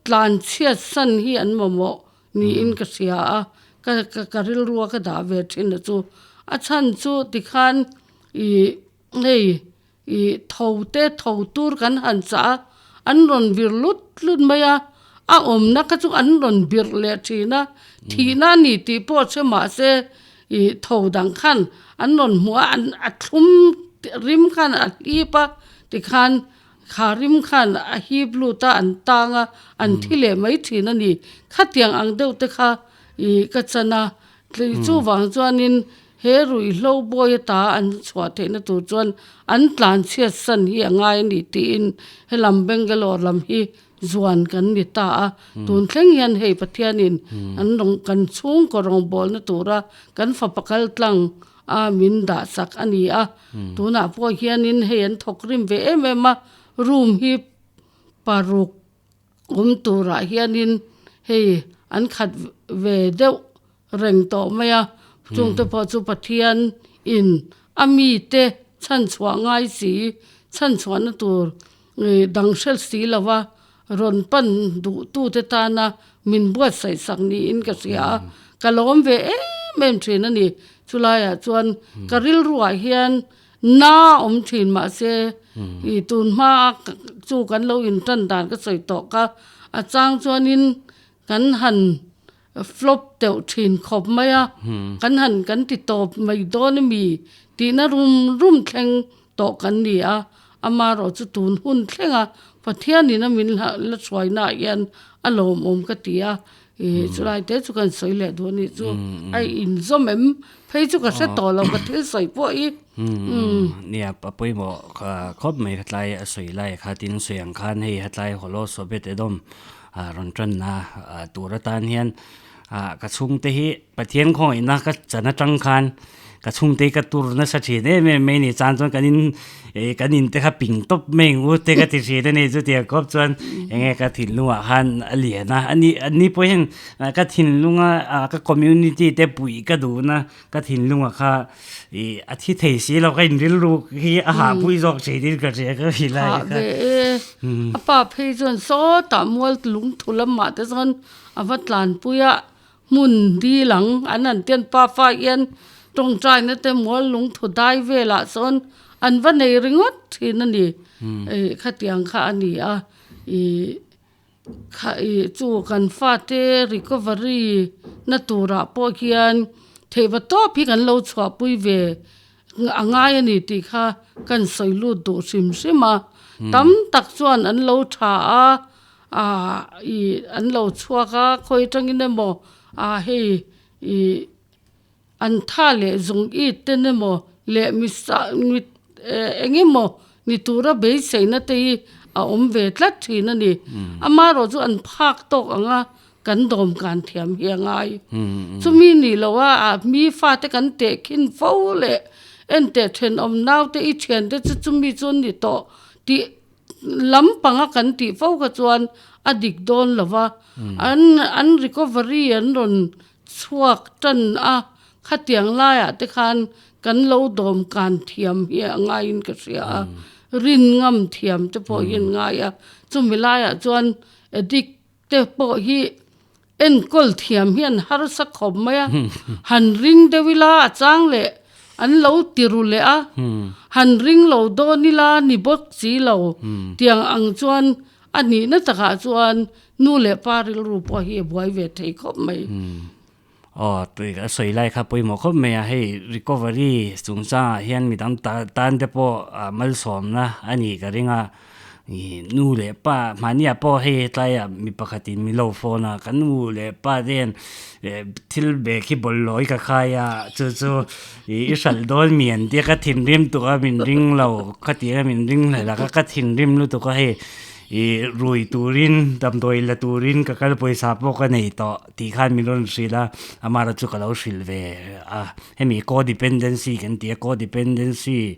tlan chhiat san hi an mamawh niin ka hria a, ka ka rilrua ka dah ve thin a chu. A chhan chu tikhan ih hei ih tho te tho tur kan han chah a, an rawn vir lut lut mai a, a awmna kha chu an rawn birh leh thin a, thihna a ni tih pawh hre mah se ih tho dang khan an rawn hmuh a, an a thlum rim khan a hlip a tikhan Kha rim khan a hip lut a, an tang a, an thi leh mai thin a ni. Khatiang ang deuh te kha ih ka chan a, chuvang chuanin he ruihhlo bawi ata an chhuah theihna tur chuan an tlan chhiat san hi a ngai a ni tiin helam Bangalore lam hi zuan kan ni ta a. Tun thleng hian hei Pathianin an rawng kan chhungkaw rawngbawlna tura kan fapa kal tlang a min dah sak a ni a tunah pawh hianin hei an thawk rim ve em em a room hi paruk awm turah hianin hei an khat ve deuh reng tawh mai a chungte pawh chu Pathian in a mite chhanchhuah ngai si chhanchhuahna tur ih dang hre si lo va rawn pan duh tute tana min buatsaih sak niin ka hria a, ka lawm ve em em thin a ni. Chulaiah chuan ka rilruah hian na awm thin mahse ih tun hma chu kan lo intan dan ka sawi tawh kha a chang chuanin kan han flop deuh thin khawp mai a, kan han kan ti tawp mai dawn ami tihna rum rum thleng tawh kan ni a, amaherawh chu tun hun thleng a Pathianin a min la hruaina ah hian a lawmawm ka ti a, ih chulai te chu kan sawi leh duh a nih chu a inzawm em phei chu ka hre tawh lo ka thil sawi pawh hi. Nia a pawimawh khawp mai khatlai a sawi lai kha tin sawi ang khan hei hatlai hawlaw sawbet edawm rawn tanna tur atan hian ka chhungte hi Pathian khawngaihna ka chan atang khan ka chhungte hi ka tur nasa thin em em mai a ni chan chuan kan in ih kan in te kha ping tawp mai ang u te ka ti thin a ni chutiang khawp chuan eng nge ka thinlungah khan a lian a ani ani pawh hian ka thinlunga ka community te puih ka duhna ka thinlungah kha ih a thi thei si lo ka in rilru hi a hah pui zawk thin in ka hria ka hrilh lai Hah kha. ve e, a pa phei chuan sawtah mual lungthu lamah te chuan a va tlanpui a, hmun dil ang an han tian pa fa hian tawngtaina te mual lungthu dai velah sawn an va nei ringawt thin a ni ih khatiang kha a ni a ih. Kha ih chu kan fate recovery na turah pawh hian theihva tawp hi kan lo chhuahpui ve a ngai a ni tih kha kan sawi lut duh hrim hrim a, tam tak chuan an lo tha a, ah ih an lo chhuak a khawi atangin emaw ah hei ih. An tha leh zung it ten emaw leh mi mit eng emaw ni tura beiseina te hi a awm ve tlat thin a ni. Amaherawh chu an phak tawk ang a, kan dawm kan thiam hi a ngai. Chumi nih loh a, a mi fate kan teh khin fo leh enteh thenawm naute i thiante chu chumi chu an ni tawh tih lam panga kan tih fo kha chuan a dik dawn lo va. An an recovery an rawn chhuak tan a, khatiang laiah te khan kan lo dawm kan thiam hi a ngaiin ka hria a, rin ngam thiam te pawh hi an ngai a, chumi laiah chuan addict te pawh hi Enkawl thiam hian harsa khawp mai a, han ring deuh ila a chang leh an lo ti ru leh a, han ring lo dawn ila ni bawk si lo tiang ang chuan a nihna takah chuan nu leh pa rilru pawh hi a buai ve thei khawp mai. Aw tui a sawi lai kha pawimawh khawp mai a, hei recovery chungchangah hian midang tan te pawh malsawmna a nih ka ring a. Ih nu leh pa mahniah pawh hei hetlaiah mi pakhatin min lo phone a ka nu leh pa te hian eh thil bag hi bawlhhlawh hi ka khai a chu chu ih i hralh dawn mi an tia ka thinrim tuk a min ring lo ka ti a min ring hlelh a ka thinrim lutuk a hei ih rui turin damdawi la turin ka kal pawisa pawh ka nei tawh tih khan min rawn hrilh a amaherawhchu chu ka lo hrilh ve a. Hemi codependency kan ti a, codependency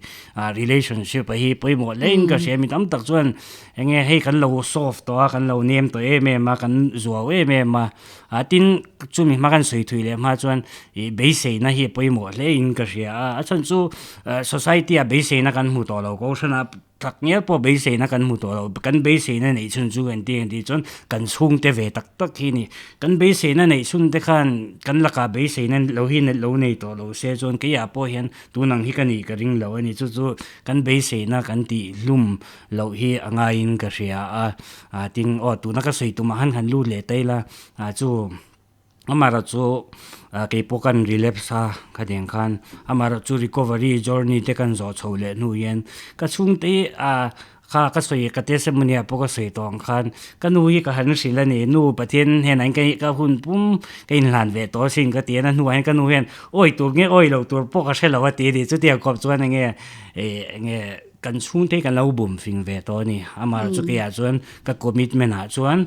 relationship a hi pawimawh hle in ka hria. Mi tam tak chuan eng nge hei kan lo soft tawh a, kan lo nem tawh em em a, kan zuau em em a. Ah tin chumi hma kan sawi thui leh hma chuan ih beiseina hi a pawimawh hle in ka hria a. A chhan chu society ah beiseina kan hmu tawh lo kohhran a. Tak ngial pawh beiseina kan hmu tawh lo, kan beiseina neih chhun chu kan ti ang tih chuan kan chhungte ve tak tak hi a ni. Kan beiseina neih chhun te khan kan lakah beiseina lo hi lo nei tawh lo se chuan keiah pawh hian tun ang hi ka nih ka ring lo a ni. Chu chu kan beiseina kan tih hlum loh hi a ngaiin ka hria a, tin aw tuna ka sawi tumah han han lut leh ta ila chu. Amaherawh chu kei pawh kan relapse a kha tiang khan amaherawh chu recovery journey te kan zawh chho leh hnu hian ka chhungte hi ah kha ka sawi ka testimony ah pawh ka sawi tawh ang khan ka nu hi ka han hrilh a ni nu Pathian hnenah hian ka ka hun pum ka inhlan ve tawh asin ka ti a na hnuah hian ka nu hian awi tur nge awi loh tur pawh ka hre lo a ti a ni chutiang khawp chuan enge ih enge kan chhungte hi kan lo bum fing ve tawh a ni amaherawh chu keiah chuan ka commitment ah chuan.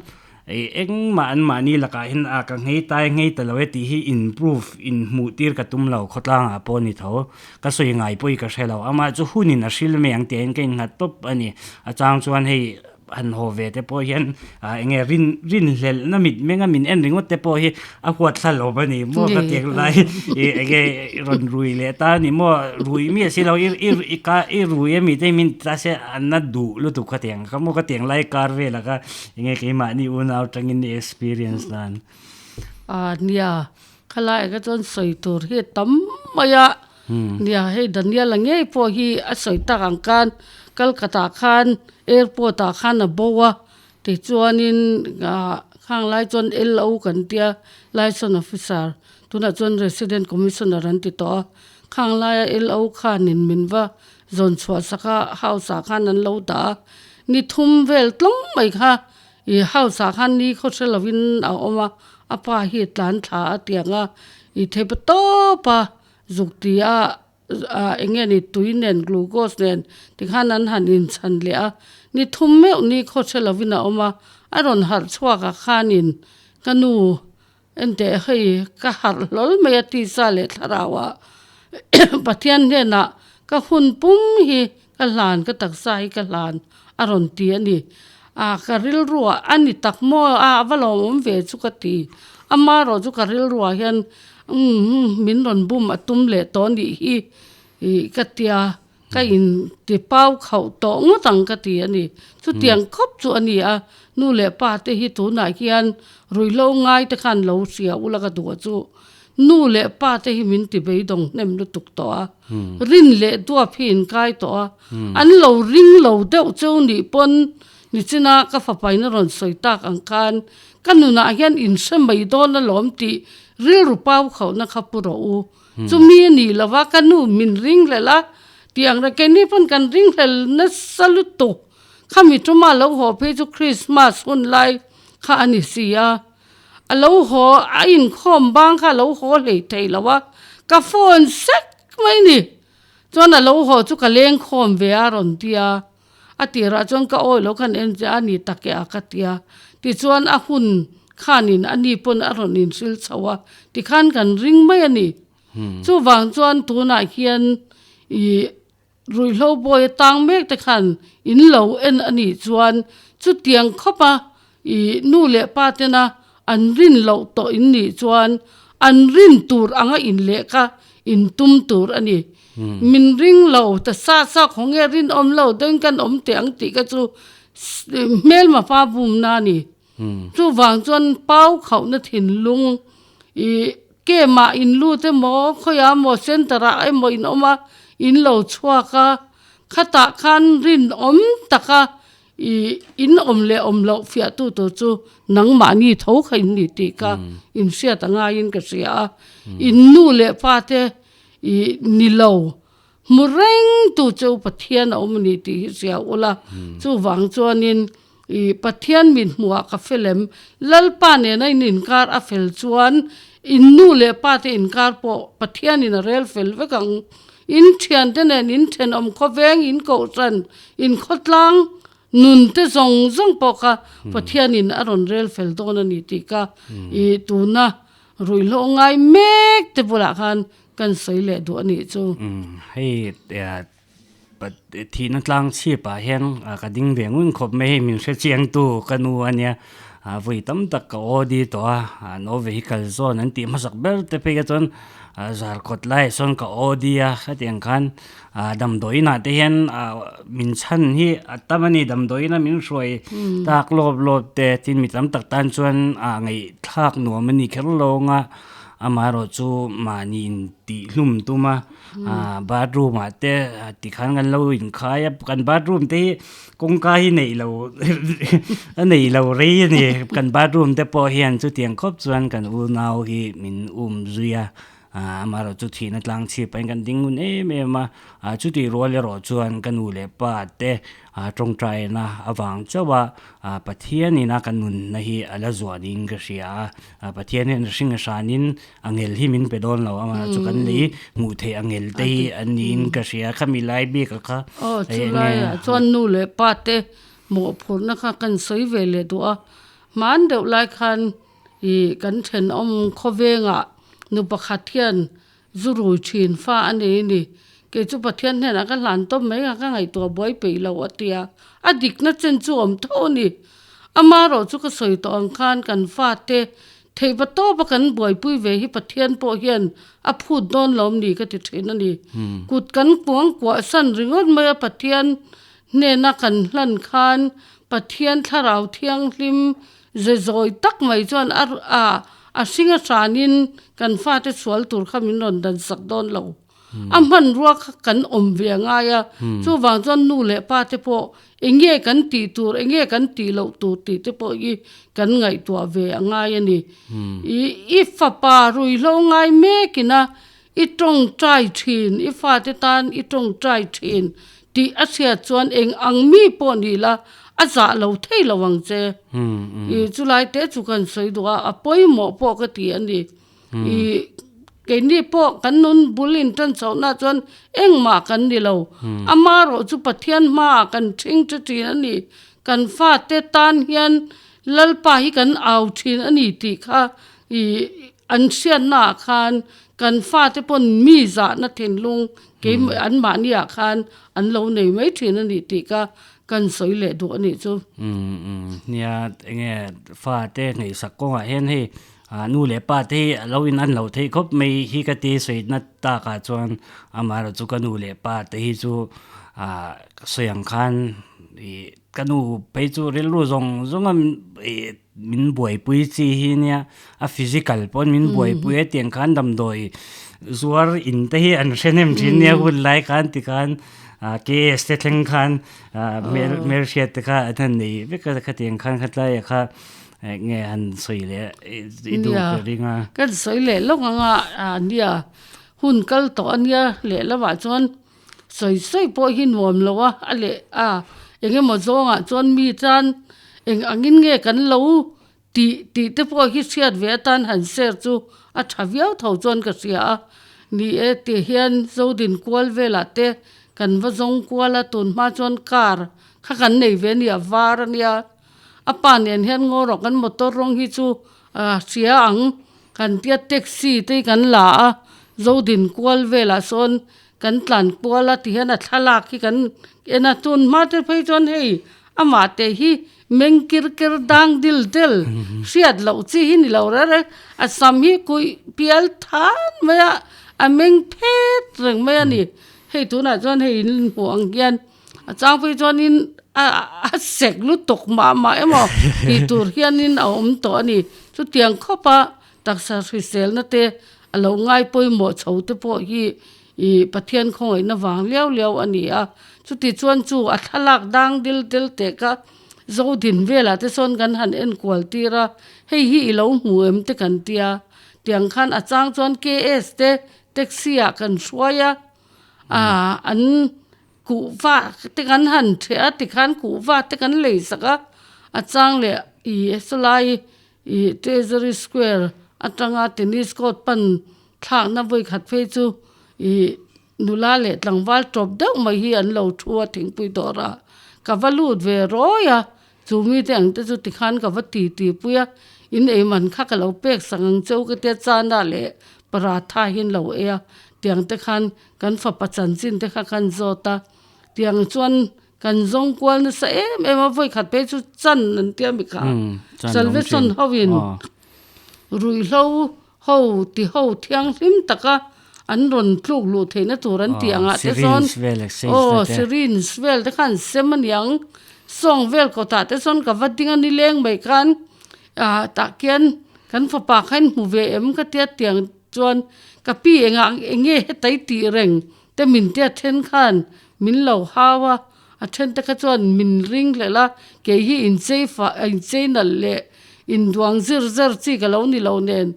Ih engmah an mahni lakah hian a ka nghei tai nghei ta lo e tih hi in proof in hmuh tir ka tum lo khawtlangah pawh a ni tho. Ka sawi ngai pawh i ka hre lo. Amah chu hunin a hril mai ang tih hian ka innghat tawp a ni. A chang chuan hei han haw ve te pawh hian ah enge rin rinhlelhna mitmenga min en ringawt te pawh hi a huat thla lo a ni maw ka tiang lai ih enge rawn rui leh ta a ni maw rui miah si lo i i i ka i rui ami te min ta se an na duh lutuk kha tiang kha maw ka tiang lai kar velah kha Enge keimahni unau tangin i experience dan? A nia, khalai ka chuan sawi tur hi a tam mai a, nia hei Daniel-a ngei pawh hi a sawi tak ang khan Kolkata khan airport ah khan a bo a, tichuanin ah khang lai chuan LO kan tia Liaison Officer tunah chuan Resident Commissioner an ti tawh a, khang laia LO khanin min va Zawn chhuah sak a house ah khan an lo dah a, ni thum vel tlawng mai kha ih house ah khan ni khaw hre lovin a awm a, a pa hi tlan thla a tiang a, ih theipa tawp a zuk ti a ah eng nge ni tui nen glucose nen tikhan an han inchhan leh a, ni thum meuh ni khaw hre lovin a awm a, a rawn harh chhuak ah khanin ka nu Enteh hei ka harh hlawl mai a tisa leh thlarau ah Pathian hnenah ka hun pum hi ka hlan ka taksa hi ka hlan a rawn ti a ni. Ah ka rilruah a ni tak maw a va lawmawm ve chu ka ti. Amaherawh chu ka rilruah hian umm min rawn bum a tum leh tawh nih hi ih ka tia. Ka in ti pau khauh tawh ngawt ang ka ti a ni. Chutiang khawp chu a ni a, nu leh pa te hi tunah hian ruihhlo ngai te khan lo hria ula ka duh a chu. Nu leh pa te hi min ti beidawng hnem lutuk tawh a, rin leh duap hi in kai tawh a, an lo ring lo deuh cheu nih pawn nichina ka fapaina rawn sawi tak ang khan ka nunah hian in hre mai dawn alawm tih rilru pau khauhna kha pu rawh u. Chumi a nih lova ka nu min ringhlelh a, tiang reng keini pawn kan ringhlel nasa lutuk. Khami tuma lo haw phei chu Christmas hun lai kha a ni si a, a lo haw a inkhawm bang kha a lo haw hlei thei lo a, ka phone sek mai ni. Chuan a lo haw chu ka lengkhawm ve a rawn ti a, A tirah chuan ka awi lo khan en che a ni tak e a ka ti a. Tichuan a hun khanin a ni pawn a rawn inhril chho a, tikhan kan ring mai a ni. Chuvang chuan tunah hian ih ruihhlo bawi a tang mek te khan in lo en a nih chuan chutiang khawp a ih nu leh pa tena an rin loh tawh in nih chuan an rin tur anga in lehkha in tum tur a ni. Min ring lo ta sa sa khaw nge rinawm lo deuhin kan awm teh ang tih kha chu hmelma pa bumna a ni. Chuvang chuan pau khauhna thinlung ih camp ah in lut emaw khawiah emaw center ah emaw in awm a, in lo chhuak a, khatah khan rinawm taka ih in awm leh awm loh fiah tu tur chu nangmahni tho kha in ni tih kha in hriat a ngaiin ka hria a, in nu leh pa te ih ni lo. Hmu reng tu chu Pathian a awm a ni tih hi hria ula, chuvang chuanin ih Pathian min hmuhah ka fel em? Lalpa nena in inkar a fel chuan in nu leh pa te inkar pawh Pathianin a rel fel vek ang. In thiante nen in thenawm khawveng, in kohhran, in khawtlang nun te zawng zawng pawh kha Pathianin a rawn rel fel dawn a ni tih kha ih tuna ruihhlo ngai mek te bulah khan Kan sawi leh duh a nih chu. Hei thihna tlang chhip ah hian ka ding ve ngun khawp mai hei min hre chiang tu ka nu a nia vawi tam tak ka aw di tawh a no vehicle zawn an tih hmasak ber te phei kha chuan zarkawt laiah sawn ka aw di a khatiang khan damdawi inah te hian min chhan hi a tam a ni damdawi ina min hruai tak lawp lawp te tin mi tam tak tan chuan ngaihthlak nuam a ni kher lo ang a. Amaherawh chu mahni in tih hlum tum a, bathroom ah te tikhan kan lo inkhai a, kan bathroom te hi kawngka hi neih lo a neih lo rei a ni, kan bathroom te pawh hian chutiang khawp chuan kan unau hi min um zui a, amaherawh chu thihna tlang chhip ah hian kan ding ngun em em a, chutih rual erawh chuan ka nu leh pa te tawngtaina avang chauh a Pathianin a ka nunna hi a la zuanin ka hria a. Pathian hian hring a hranin a ngel hi min pe dawn lo a mah chu kan lei hmuh theih a ngel te hi an niin ka hria khami lai bik a kha. Aw chulai ah chuan nu leh pa te mawhphurhna kha kan sawi ve leh duh a, hman deuh lai khan ih kan thenawm khawvengah nu pakhat hian zu rui thin fa a nei a ni, kei chu Pathian hnenah ka hlan tawp mai a ka ngaihtuah buai peih lo a ti a, a dikna chen chu awm tho a ni. Amaherawh chu ka sawi tawh ang khan kan fate theihva tawpa kan buaipui ve hi Pathian pawh hian a phut dawn lo ni ka ti thin a ni. Kut kan kuang kuah san ringawt mai a Pathian hnena kan hlan khan Pathian thlarau thianghlim ze zawi tak mai chuan a a a hring a hranin kan fate sual tur kha min rawn dan sak dawn lo. A hmanrua kha kan awm ve a ngai a, chuvang chuan nu leh pa te pawh eng nge kan tih tur, eng nge kan tih loh tur tih te pawh hi kan ngaihtuah ve a ngai a ni. Ih i fapa ruihhlo ngai mekin a i tawngtai thin, i fate tan i tawngtai thin tih a hriat chuan eng ang mi pawh ni la a zah lo thei lo ang che. Ih chulai te chu kan sawi duh a, a pawimawh pawh ka ti a ni. Ih keini pawh kan nun bul in tan chhohna chuan engmah kan ni lo. Amaherawh chu Pathian hmaah kan thing tha thin a ni. Kan fate tan hian Lalpa hi kan au thin a ni tih kha ih an hriatnaah khan kan fate pawn mi zahna thinlung kei anmahniah khan an lo nei mai thin a ni tih kha kan sawi leh duh a nih chu. Nia enge fate ngaihsak kawngah hian hei Nu leh pa te hi a lo in an lo theih khawp mai hi ka ti sawi na tak ah chuan amaherawh chu ka nu leh pa te hi chu ah ka sawi ang khan ih ka nu phei chu rilru zawng zawng a ih min buaipui chi hi nia a physical pawn min buaipui a tiang khan damdawi zuar in te hi an hre hnem thin nia hun lai khan tikhan ah K_S te thleng khan ah hmel hmelhriat te kha an han nei vek a khatiang khan khatlai ah kha. Eng nge han sawi leh i duh ka ring a. Kan sawi leh lawk ang a, nia hun kal tawh a nia lehlamah chuan sawi sawi pawh hi nuam lo a, a leh a eng emaw zawngah chuan mi tan eng angin nge kan lo tih tih te pawh hi hriat ve atan han share chu a tha viau tho chuan ka hria a, ni e tih hian Zodin kual velah te kan va zawng kual a tun hma chuan car kha kan nei ve a nia var a nia. A pa nen hian ngaw rawh kan motor rawng hi chu a hria ang kan tia taxi te hi kan la a zodin kual velah sawn kan tlan kual a tihian a thlalak hi kan en a tun hma te phei chuan hei amah te hi meng kir ker dang dil del hriat loh chi hi ni lo reng reng a sam hi kuih pial than mai a a meng phet reng mai a ni hei tunah chuan hei in hmuh ang hian a chang phei chuanin. A a sek lutuk mah mah emaw tih tur hianin a awm tawh a ni. Chutiang khawpa taksa hriselna te a lo ngai pawimawh chho te pawh hi ih Pathian khawngaihna vang liau liau a ni a. Chuti chuan chu a thlalak dang dil tel teh kha Zodin velah te sawn kan han enkual tir a, hei hi i lo hmu em te kan tia. Tiang khan a chang chuan KS te taxi ah kan hruai a, ah an Kuhva te kan han ṭheh a tikhan kuhva te kan lei sak a, a chang leh ih sawlai ih Treasury Square atanga tennis court pan thlakna vawi khat phei chu ih nula leh tlangval tawp deuh mai hi an lo thu a thingpui dawrah ka va lut ve rawi a. Chu mite ang te chu tikhan ka va ti ti pui a, in ei man kha ka lo pek sak ang cheu ka tia chana leh paratha hi an lo ei a, tiang te khan kan fapa chanchin te kha kan zawt a, tiang chuan kan zawng kual nasa em em a, vawi khat phei chu chan an tia mi kha Salvation ho in ruihhlo ho ti ho thianghlim taka an rawn tluk luh theihna tur an tih angah te sawn aw syringe vel te khan sem aniang sawng vel kawtah te sawn ka va ding a nileng mai khan ah tah khian kan fapa kha in hmu ve em ka tia tiang chuan ka pi engah enge heta i tih reng te min tia then khan min lo hau a a then te kha chuan min ring hlelh a kei hi inchei fah inchei nalh leh induang zir zer chi ka lo ni lo nen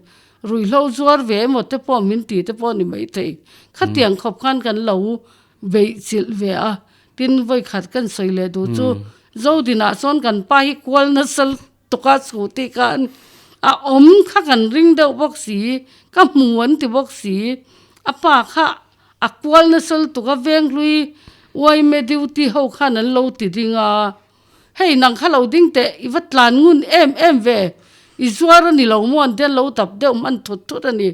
Ruihhlo zuar ve emaw te pawh min ti te pawh ni maithei. Khatiang khawp khan kan lo beih chilh ve a, tin vawikhat kan sawi leh duh chu Zodinah chuan kan pa hi kual nasa lutuk a chhuh tih khan a awm kha kan ring deuh bawk si, ka hmu an ti bawk si, a pa kha a kual nasa lutuk a Venghlui yma duty ho khan an lo ti ding a. Hei nang kha lo ding teh, i va tlan ngun em em ve, i zuar a ni lo maw an tia lo dap deuh hman thut thut a ni.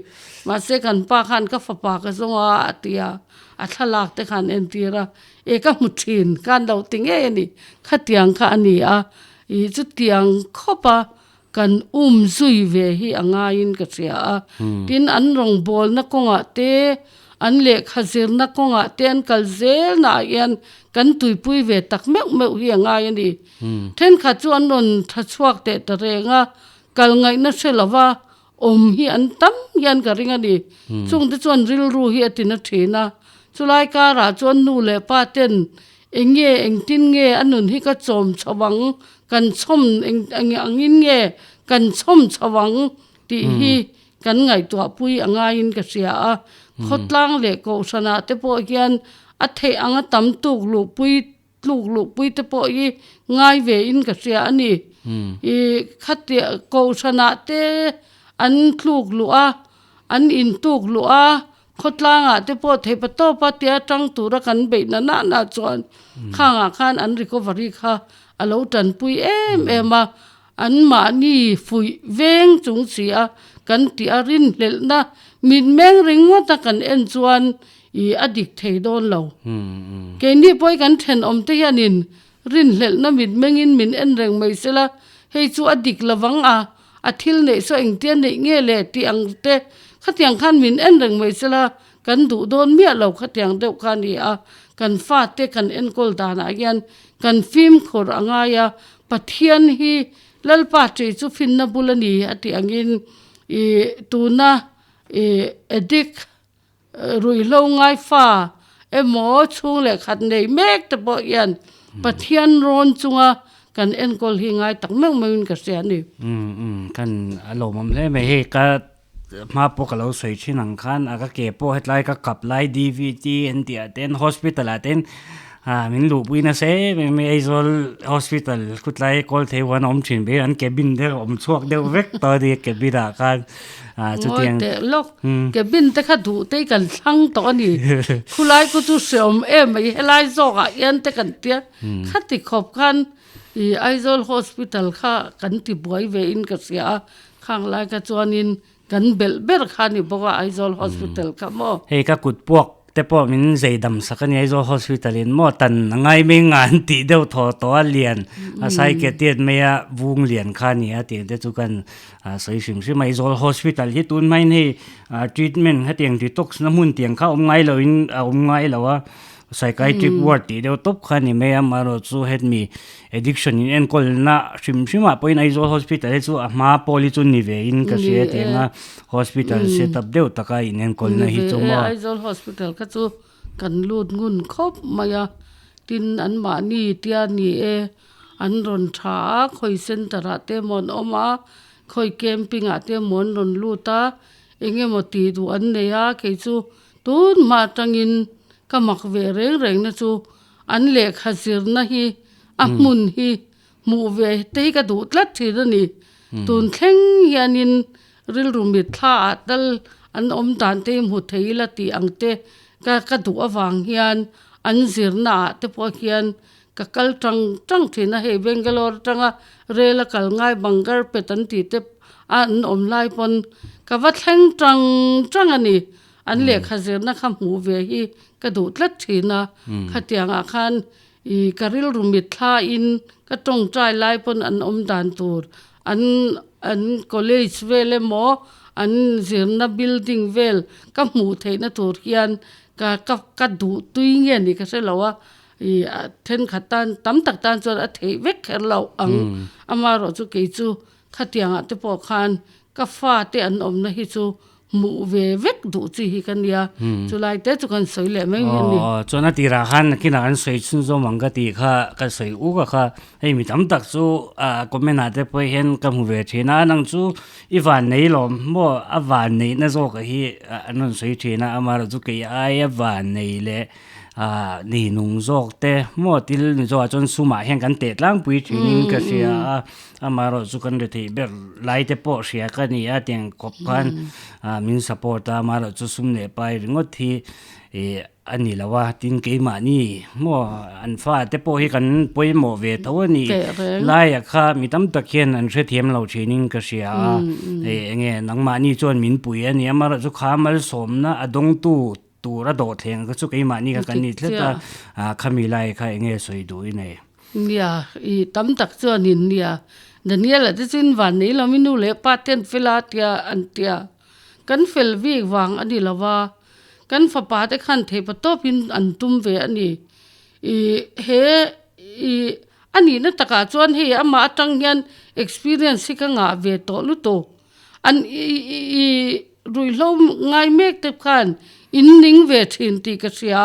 Mahse kan pa khan ka fapa ka zawng a a ti a, a thlalak te khan entir a, e ka hmu thin khan lo ti ngei a ni, khatiang kha a ni a, ih chutiang khawp a kan um zui ve hi a ngaiin ka hria a. Tin an rawngbawlna kawngah te, an lehkha zirna kawngah te an kal zelnaah hian kan tuipui ve tak meuh meuh hi a ngai a ni. Thenkhat chu an rawn tha chhuak teh ta reng a, kal ngaihna hre lova awm hi an tam hian ka ring a ni. Chungte chuan rilru hi a tina thin a, chulai karah chuan nu leh pa ten Eng nge engtin nge a nun hi ka chawm chho ang, kan chhawm eng eng angin nge kan chhawm chho ang tih hi kan ngaihtuahpui a ngaiin ka hria a. Khawtlang leh kohhranah te pawh hian a theih anga tam tuk luhpui tluk luhpui te pawh hi ngai vein ka hria a ni. Ih khatiah kohhranah te an tluk luh a, an intuk luh a, Khawtlangah te pawh theihpa tawpa tia tang tura kan beih na na na chuan khangah khan an recovery kha a lo tanpui em em a, an mahni fuih veng chung si a kan tih a rinhlelhna mitmeng ringawt a kan en chuan ih a dik thei dawn lo. Keini pawh hi kan thenawm te hianin Rinhlelhna mitmengin min en reng mai sela, hei chu a dik lovang a, a thil neih saw engtia neih nge le tih ang te khatiang khan min en reng mai sela, kan duh dawn miah lo khatiang deuh kha a ni a, kan fate kan enkawl danah hian kan fimkhur a ngai a, Pathian hi Lalpa ṭih chu finna bul a ni a tih angin ih tuna ih addict Ruihhlo ngai fa emaw chhung leh khat nei mek te pawh hian Pathian rawn chunga kan enkawl hi ngai tak meuh meuhin ka hria a ni. Umm umm kan a lawmawm hle mai hei ka hma pawh ka lo sawi thin ang khan a ka ke pawh hetlai ka kap lai DVT an tih ah ten hospital ah ten ah min luhpui nasa em em mai Aizawl hospital khutlai kawl thei huan a awm thin ber an cabin te a awm chhuak deuh vek tawh a ni cabin ah khan. Ah chutiang. Ngawi teh lawk. Cabin te kha duh te hi kan thlang tawh a ni. Khulai khu chu hreawm em mai helai zawkah hian te kan tia. Khati khawp khan ih Aizawl hospital kha kan ti buai ve in ka hria a. Khang lai kha chuanin kan belh ber kha a ni bawk a Aizawl hospital kha maw. Hei ka kut puak te pawh min zei dam sak a ni Aizawl hospital in maw tan a ngai mai nga an tih deuh thaw tawh a lian a sai ke tiat mai a vung lian kha a ni a tih te chu kan sawi hrim hrim a Aizawl hospital hi tun hmain hei treatment hetiang detox na hmun tiang kha awm ngai lo in a awm ngai lo a. Psychiatric ward tih deuh tawp kha a ni mai a, amaherawhchu hetmi addiction in enkawlna hrim hrim ah pawhin Aizawl hospital hi chu a hma pawl hi chu ni ve in ka hria tiang a hospital set up deuh taka in enkawlna hi chu maw. Aizawl hospital kha chu kan lut ngun khawp mai a, tin anmahni tia ni e an rawn tha a, khawi center ah te emaw an awm a, khawi camping ah te emaw an rawn lut a, eng emaw tih duh an nei a, kei chu Tun hma atangin ka mak ve reng reng na chu an lehkha zirna hi a hmun hi hmuh ve te hi ka duh tlat thin a ni. Tun thleng hianin rilru mitthla ah tal an awm dan te hi hmu thei ila tih ang te ka ka duh avang hian an zirna ah te pawh hian ka kal tang tang thin a, hei Bangalore atanga rel a kal ngai Bangarpet an tih te a an awm lai pawn ka va thleng tang tang a ni. An lehkha zirna kha hmuh ve hi ka duh tlat thin a, khatiangah khan ih ka rilru mitthlain ka tawngtai lai pawn an awm dan tur an an college vel emaw an zirna building vel ka hmuh theihna tur hian ka ka ka duh tui nge ni ka hre lo a, ih thenkhat tan tam tak tan chuan a theih vek kher loh ang amaherawh chu kei chu khatiangah te pawh khan ka fate an awmna hi chu hmuh ve vek duh chi hi ka nia chulai te chu kan sawi leh mai mai a ni. Aw chuan a tirah khan nakinah kan sawi chhunzawm ang ka tih kha ka sawi uk a kha hei mi tam tak chu ah comment ah te pawh hian ka hmu ve thin a nang chu i van nei lawm maw a van neihna zawk ah hi an rawn sawi thin a amaherawhchu chu kei aia van nei leh ah nei nung zawk te maw thil ni zawk ah chuan sumah hian kan teh tlangpui thinin ka hria a. Amaherawh chu kan rethei ber lai te pawh hria ka ni a tiang kawp khan min support a amaherawh chu sum leh pai ringawt hi ih a ni lo a tin keimahni maw an fa te pawh hi kan pawimawh ve tho a ni laiah kha mi tam tak hian an hrethiam lo thinin ka hria a hei eng nge nangmahni chuan min pui a ni amaherawh chu kha malsawmna a dawngtu tur a dawhthleng kha chu keimahni kha kan ni tlat a khami lai kha eng nge sawi duh i nei. Nia, i tam tak chuanin nia, Daniel-a te chu in van nei lo mi nu leh pa te an fel a tia an tia. Kan fel bik vang a ni lo va, kan fapa te khan theipa tawpin an tum ve a ni. I he i a nihna takah chuan hei amah atang hian experience hi ka ngah ve tawh lutuk. An i ruihhlo ngai mek te khan in ning ve thin tih ka hria.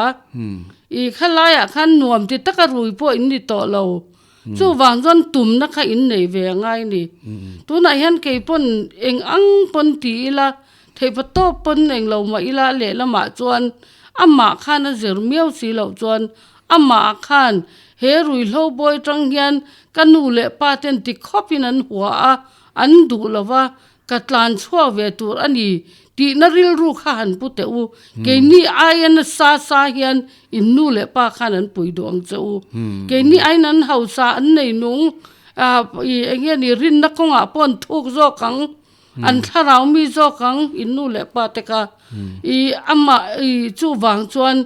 I khalaiah khan nuam ti taka rui pawh in ni tawh lo. Chuvang chuan tumna kha in nei ve a ngai ni. Tunah hian kei pawn eng ang pawn ti ila, theihpa tawp pawn eng lo mah ila lehlamah chuan amah khan a zir miau si loh chuan amah khan he ruihhlo bawi tang hian ka nu leh pa ten ti khawpin an hua a, An duh lo va, ka tlan chhuak ve tur a ni tihna rilru kha han pu teh u. Keini aia nasa sa hian in nu leh pa khan an pui duh ang che u. Keini aiin an hausa, an nei nung, eng nge ni rinna kawngah pawh an thuk zawk ang, an thlarau mi zawk ang in nu leh pa te kha. I amah i chuvang chuan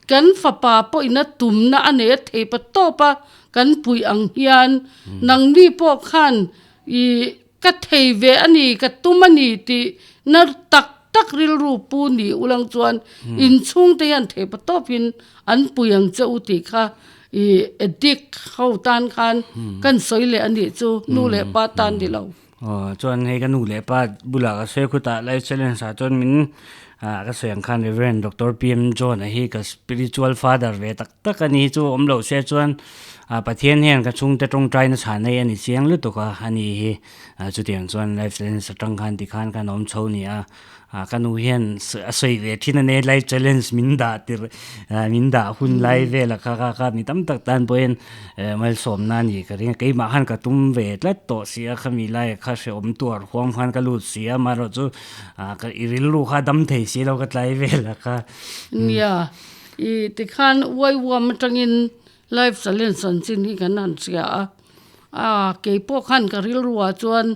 Kan fapa pawhin a tumna a nei a thei pa tawp a, kan puih ang hian nangni pawh khan i ka thei ve a ni, ka tum a ni tih na tak tak rilru pu ni ulang chuan inchhungte hian thei pa tawpin an pui ang che u tih kha i addict ho tan khan kan sawi leh a nih chu, nu leh pa tan ni lo. Aw chuan hei ka nu leh pa bulah ka sawi khutah life challenge ah chuan min ah ka sawi ang khan Reverend Doctor PM John a hi ka spiritual father ve tak tak a ni hi chu awm loh se chuan ah Pathian hian ka chhungte tawngtai na chhan hei a ni chiang lutuk a a ni hi ah chutiang chuan life challenge atang khan tikhan khan a awm chho a ni a. Ah ka nu hian a sawi ve thin a nia life challenge min dah tir ah min dah hun lai vel a kha kha kha mi tam tak tan pawhin eh malsawmna a ni ka ring a keimah khan ka tum ve tlat tawh si a khami lai kha hrehawm tuar huam khan ka lut si a amaherawh chu ah ka i rilru kha dam thei si lo ka tlai vel a kha. Nia i tikhan uai uam atangin life challenge chanchin hi kan han hria a ah keipawh khan ka rilru ah chuan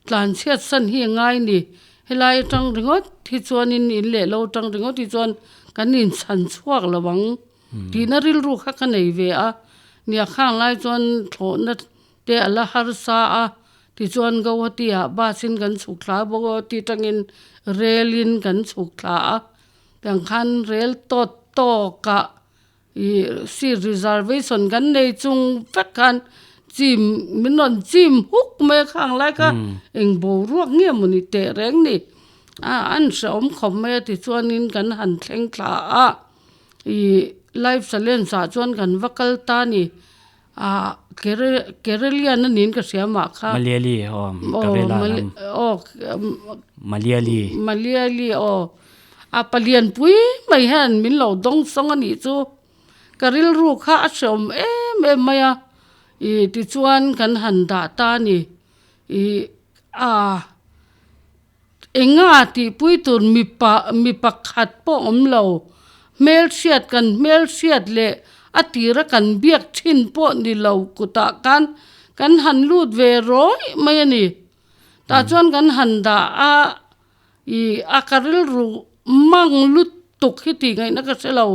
tlanchhiat san hi a ngai ni. Helai atang ringawt hi chuanin in leh lo atang ringawt hi chuan kan inchhan chhuak lo ang tihna rilru kha ka nei ve a. Nia khang lai chuan thlawhna te a la harsa a, tichuan Guwahati ah bus in kan chhuk thla a, Guwahati atangin rel in kan chhuk thla a, tiang khan rel tawt tawk ah. Ih seat reservation kan nei chung vek khan chim min rawn chim huk mai a khang lai kha eng boruak nge maw ni teh reng ni a an hrehawm khawp mai a tichuanin kan han thleng thla a ih life challenge ah chuan kan va kal ta a ni ah Kerelian a niin ka hria mah kha Malayali aw Kerala lam aw Malayali Malayali aw a palian pui mai hian min lo dawng sawng a nih chu ka rilru kha a hreawm em em mai a ih tichuan kan han dah ta a ni ih a. Enga tihpui tur mipa mi pakhat pawh awm lo. Hmelhriat kan hmelhriat leh a tira kan biak thin pawh ni lo kutah khan kan han lut ve rawih mai a ni. Tah chuan kan han dah a ih a ka rilru mang lutuk hi tih ngaihna ka hre lo.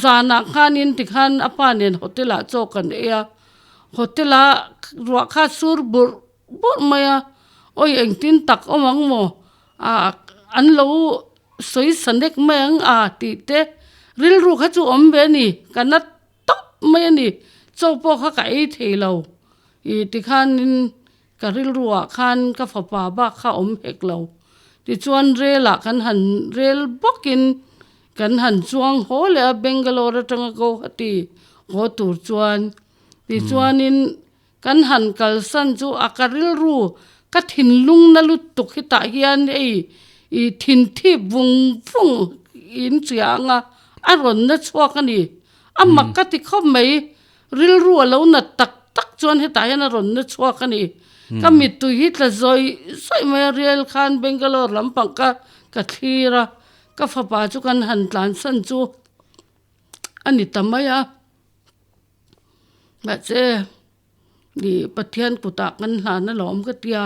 Zanah khanin tikhan a pa nen hotel ah chaw kan ei a, hotel ah ruah kha sur burh burh mai a, awi engtin tak awm ang maw ah an lo sawi sa nek mai ang a tih te rilru kha chu awm ve a ni ka na tawp mai a ni chaw pawh kha ka ei thei lo ih tikhanin ka rilru ah khan ka fapa bak kha awm hek lo tichuan rel ah kan han rel bawkin kan han chuang haw leh a Bangalore atanga Guwahati haw tur chuan tichuanin. Kan han kalsan chu a ka rilru ka thinlung na lutuk hi tah hian hei i thinthip vung vung in hria ang a, a rawn na chhuak a ni. A mak ka ti khawp mai, rilru a lo nat tak tak chuan hetah hian a rawn na chhuak a ni. Ka mittui hi tla zawih zawih mai a, rial khan Bangalore lampang kha ka thlir a, ka fapa chu kan han tlansan chu a ni ta mai a. Mahse ih Pathian kutah kan hlan alawm ka tia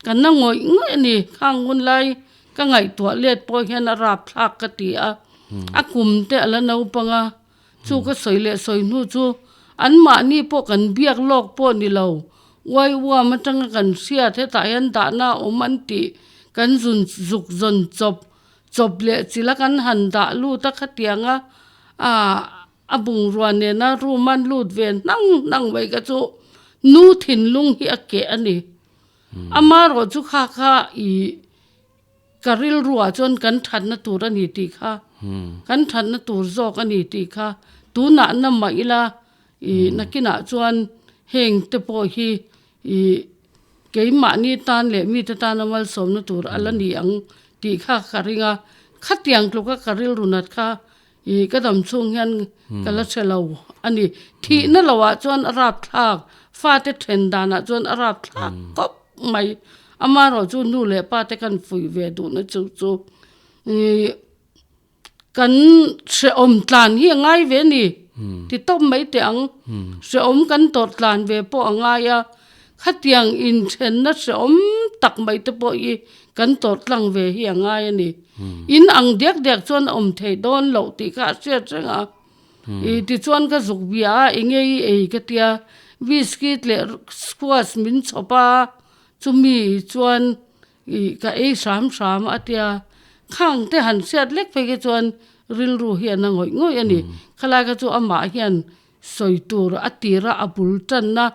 ka na ngawih ngawih a ni khang hun lai ka ngaihtuah let pawh hian a rap thlak ka ti a a kum te a la naupang a chu ka sawi leh sawi hnu chu an mahni pawh kan biak lawk pawh ni lo uai uam atanga kan hriat hetah hian dahna a awm an tih kan zun zuk zawn chawp chawp leh chila kan han dah lut a khatianga ah. A bungrua nena room an lut ve hnang hnang mai kha chu nu thinlung hi a keh a ni. Amaherawh chu kha kha ih ka rilruah chuan kan thatna tur a ni tih kha, kan thatna tur zawk a ni tih kha tunah na mah ila ih nakinah chuan heng te pawh hi ih Keimahni tan leh mite tana malsawmna tur a la ni ang tih kha ka ring a, khatiang tluka ka rilru nat kha ih ka dam chhung hian ka la hre lo a ni. Thihna lohah chuan a rapthlak, fate then danah chuan a rapthlak khawp mai. Amaherawhchu nu leh pate kan fuih ve duhna chu chu ih. Kan hrehawm tlan hi a ngai ve a ni ti tawp mai teh ang. Hrehawm kan tawrh tlan ve pawh a ngai a, khatiang inthenna hrehawm tak mai te pawh hi kan tawrh tlang ve hi a ngai a ni. In ang diak diak chuan a awm theih dawn loh tih kha a hriat reng a. Ih tichuan ka zuk bia a enge i ei ka tia, biscuit leh squash min chhawp a, chumi chuan Ih ka ei hram hram a tia, khang te han hriat lek phei khi chuan rilru hi a na ngawih ngawih a ni. Khalai kha chu amah hian sawi tur a tira a bul tanna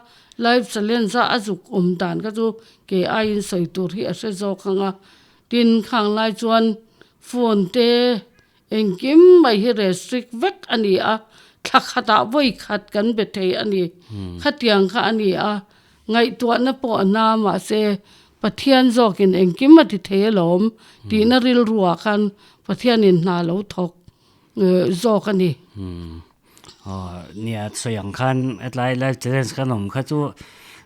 life challenge a a zuk awm dan kha chu kei aiin sawi tur hi a hre zawk ang a. Tin, khang lai chuan phone te Engkim mai hi restrict vek a ni a, thla khatah vawi khat kan be thei a ni. Khatiang kha a ni a, ngaihtuahna pawh a na mahse Pathian zawkin engkim a ti thei alawm tihna rilruah khan Pathianin hna lo thawk zawk a ni. Aw nia sawi ang khan hetlai life challenge kan awm kha chu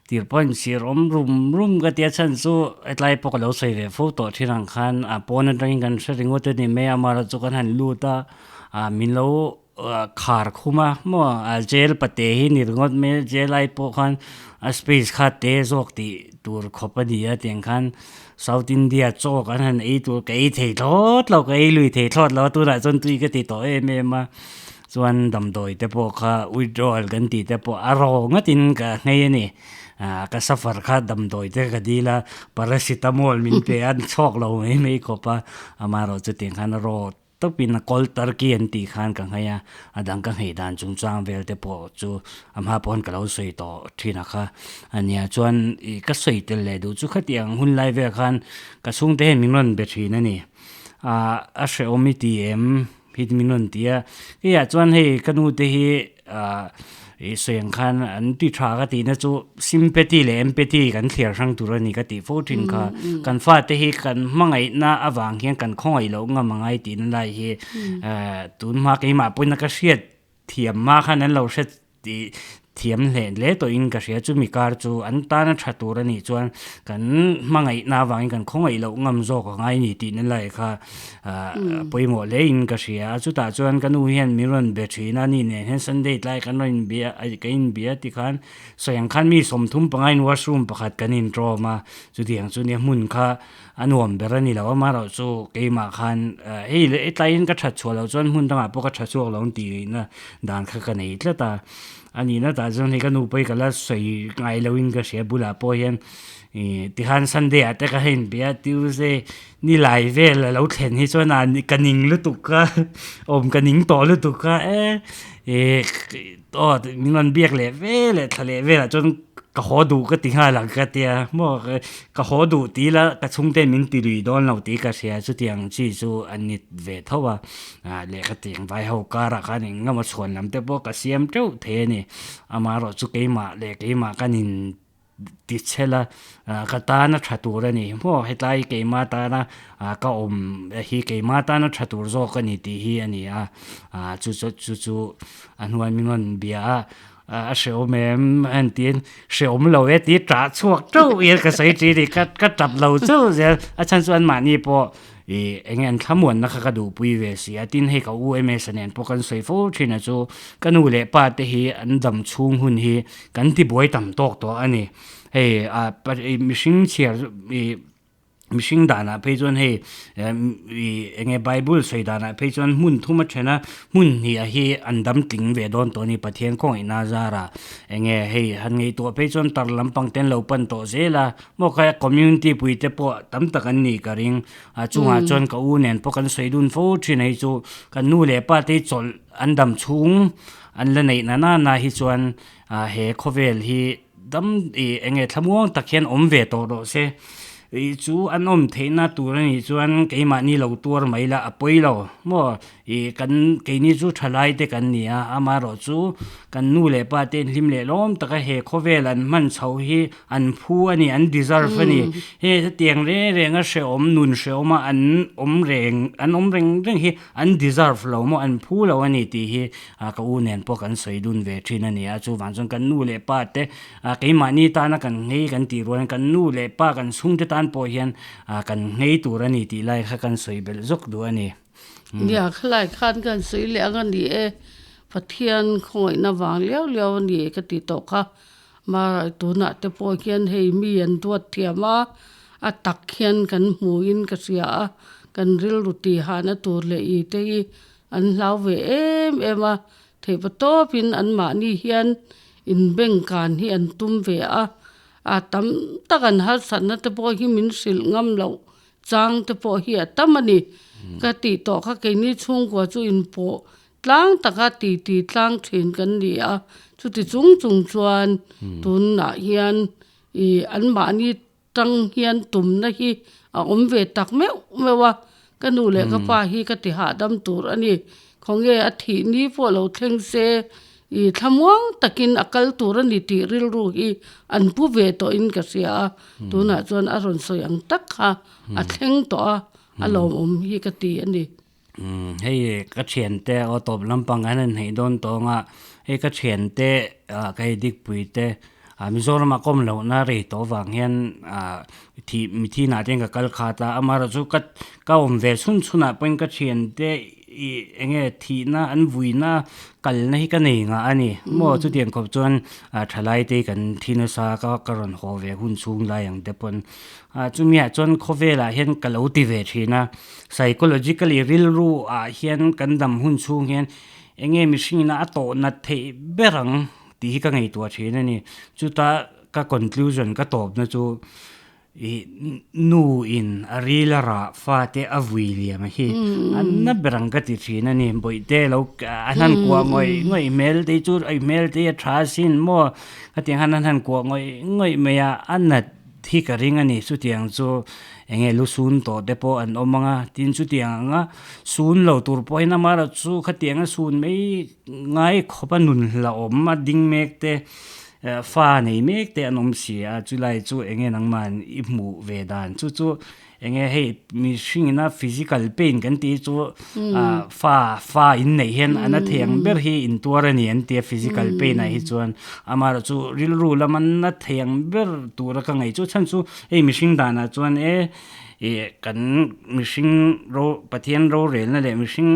tir pawh in sir awm rum rum ka tia chhan chu hetlai pawh ka lo sawi ve fo tawh thin ang khan a pawn atangin kan hre ringawt a ni mai a amaherawhchu kan han lut a ah min lo khar khum a maw a jail pate hi ni ringawt mai a jail ai pawh khan a space kha te zawk tih tur khawp a ni a tiang khan South India chaw kan han ei tur ka ei thei thlawt lo ka ei lui thei thlawt lo a tunah chuan tui ka ti tawh em em a. Chuan damdawi te pawh kha withdrawal kan tih te pawh a ro ngatin ka nghei a ni. Ah ka suffer kha damdawi te ka dil a, paracetamol min pe a, chhawk lo mai mai khawp a, amaherawhchu tiang khan a ro tawpin a cold turkey an tih khan ka nghei a, a dang ka nghei dan chungchang vel te pawh chu a hma pawh khan ka lo sawi tawh thin a kha a nia. Chuan ih ka sawi tel leh duh chu khatiang hun lai vel khan ka chhungte hian min rawn be thin a ni. Ahh a hrehawm i ti em? Hi min rawn ti a, hei ah chuan hei ka nu te hi ah ih sawi ang khan an ti tha ka tihna chu sympathy leh empathy kan thliar hrang tur a ni ka tih fo thin kha. Kan fate hi kan hmangaihna avang hian kan khawngaih loh ngam angai tihna lai hi eh tun hma keimah pawhin a ka hriat thiam hma khan an lo hre tih thiam hle hle tawhin ka hria. Chumi kar chu an tana tha tur a nih chuan kan hmangaihna avangin kan khawngaih loh ngam zawk a ngai ni tihna lai kha ah pawimawh hlein ka hria a. Chutah chuan ka nu hian min rawn be thin a, ni nen hian Sunday tlai kan rawn inbia ka inbia tikhan sawi ang khan mi 35 in washroom pakhat kan intawm a, chutiang chu nia hmun kha A nuam ber a ni lo, amaherawh chu keimah khan hei leh hetlaiin ka that chhuah loh chuan hmun dangah pawh ka tha chhuak lo ang tih ngaihna dan kha ka nei tlat a. A nihna tah chuan hei ka nu pawh hi ka la sawi ngai loin ka hria bulah pawh hian ih tikhan Sunday ah te ka hei inbia a, Tuesday ni lai vel a lo thlen hi chuan a ka ning lutuk a, awm ka ning tawh lutuk a e ih aw min rawn biak leh vel leh thla leh velah chuan Ka haw duh ka ti nghal ang ka tia maw ka haw duh ti ila ka chhungte min ti lui dawn lo tih ka hria chutiang chi chu an ni ve tho a lehkha tiang vai ho karah khan eng emaw chhuan lam te pawh ka siam teuh thei a ni amaherawh chu keimah leh keimah ka nin ti chhel a ka tana tha tur a ni maw hetlai keimah tana ka awm hi keimah tana tha tur zawk a ni tih hi a ni a chu chu chu chu a hnuai min rawn bia a. A hrehawm em an tiin hrehawm lo e tih ṭah chhuak ṭeuh hian ka sawi ṭi ni ka ka ṭap lo chauh zel a chhan chu anmahni pawh ih eng nge an thlamuanna kha ka duhpui ve si a tin hei ka u ms nen pawh kan sawi fo ṭhin a chu ka nu leh pa te hi an dam chhung hun hi kan tibuai tam tawk tawh a ni hei ah mihring chhiar ih. Mihring danah phei chuan hei ih eng nge Bible sawi danah phei chuan hmun thum a then a, hmun hnih ah hi an dam tling ve dawn tawh a ni Pathian khawngaihna a zar a, eng nge hei han ngaihtuah phei chuan tar lampang te an lo pan tawh zel a, maw kha community pui te pawh tam tak an nih ka ring a, chungah chuan ka u nen pawh kan sawi dun fo thin a hi chu kan nu leh pa te hi chawlh an dam chhung an la neih na nana hi chuan he khawvel hi. Dam ih eng nge thlamuang tak hian awm ve tawh rawh se. Ih chu an awm theihna tur a nih chuan keimahni lo tuar mai la a pawi lo maw? Ih kan keini chu thalai te kan ni a, amaherawh chu kan nu leh pa te hlim leh lawm taka he khawvel an hman chho hi an phu a ni, an deserve a ni. He hetiang reng renga hrehawm nun hrehawma an awm reng an awm reng reng hi an deserve lo maw an phu lo a ni tih hi a ka u nen pawh kan sawi dun ve thin a ni a, chuvang chuan kan nu leh pa te ah keimahni tana kan nghei kan tih rualin kan nu leh pa kan chhungte tan pawh hian ah kan nghei tur a ni tih lai kha kan sawi belh zawk duh a ni. Nia khalai khan kan sawi leh ang a ni e, Pathian khawngaihna vang liau liau a ni e ka ti tawh kha, ma tunah te pawh hian hei mi an duat thiam a, a tak hian kan hmuin ka hria a, kan rilru tihahna tur leh i te hi An hlau ve em em a, theihpa tawpin anmahni hian inbengkan hi an tum ve a, a tam tak an harsatna te pawh hi min hrilh ngam loh chang te pawh hi a tam a ni. Ka tih tawh kha keini chhungkua chu inpawh tlang taka titi tlang thin kan ni a, chuti chung chung chuan tunah hian ih anmahni Tang hian tumna hi a awm ve tak meuh meuh a, ka nu leh ka pa hi ka ti hahdam tur a ni. Khawnge a thih ni pawh lo thleng se, ih thlamuang takin a kal tur a ni tih rilru hi an pu ve tawhin ka hria a, tunah chuan a rawn sawi ang tak kha a thleng tawh a, a lawmawm hi ka ti a ni. Hei ka thiante aw tawp lampang an han hneih dawn tawng a, hei ka thiante ah ka hei dikpui te ah Mizoram ah ka awm lohna rei tawh avang hian ah thih mithi nah te hian ka kal khat a, amaherawhchu ka ka awm ve chhun chhun ah pawhin ka thiante ih eng nge thihna an vuina kalna hi ka nei ngah a ni maw chutiang khawp chuan ah thalai te hi kan thi nasa ka ka rawn haw ve hun chhung lai ang te pawn ah chumi ah chuan khawvel ah hian ka lo ti ve thin a. Psychologically rilru ah hian kan dam hun chhung hian eng nge mihring ina a tawh nat theih ber ang tih hi ka ngaihtuah thin a ni. Chuta ka conclusion ka tawpna chu. I nu in a ril a rah fate a vui liam a hi an na ber ang ka ti thin a ni. Bawihte lo an han kuah ngawih ngawih hmel te hi chu ai hmel te hi a tha asin maw khatiang khan an han kuah ngawih ngawih mai a, a nat hi ka ring a ni. Chutiang chu eng nge lu sun tawh te pawh an awm ang a, tin chutiang anga sun lo tur pawhin amaherawh chu khatianga sun mai ngai khawp a nun hlauhawm a ding mek te Fa nei mek te an awm si a, chulai chu enge nangman i hmuh ve dan chu chu enge hei mihring ina physical pain kan tih hi chu fa fa in neih hian a na thei ang ber hi in tuar a ni an tia physical pain ah hi chuan amaherawh chu rilru lama na thei ang ber tura ka ngaih chu chhan chu hei mihring danah chuan e ih kan mihring ro Pathian rorelna leh mihring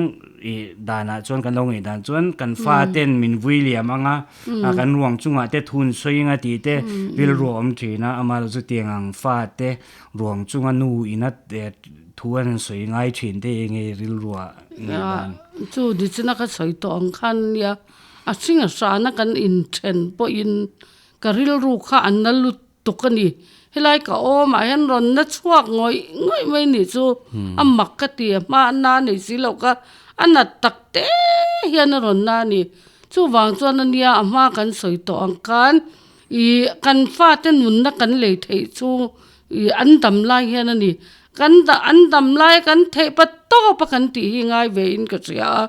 ih danah chuan kan lo ngaih dan chuan kan fa ten min vui liam anga a kan ruang chungah te thun sawi anga tih te rilru a awm thin a amaherawh chu tiang ang fa te ruang chunga nu ina thu an han sawi ngai thin te enge rilru ah ngaih dan. Chu nichina ka sawi tawh ang khan nia a hring a hrana kan inthen pawhin ka rilru kha an la lut tuk a ni. Helai ka awmah hian rawn na chhuak ngawih ngawih mai nih chu a mak ka ti a, hma a na nei si loh kha a nat tak te hian a rawn na a ni. Chuvang chuan a nia a hma kan sawi tawh ang khan ih kan fate nunna kan lei theih chu ih an dam lai hian a ni. Kan dah an dam lai kan theih pa tawp a kan tih hi ngai ve in ka hria a.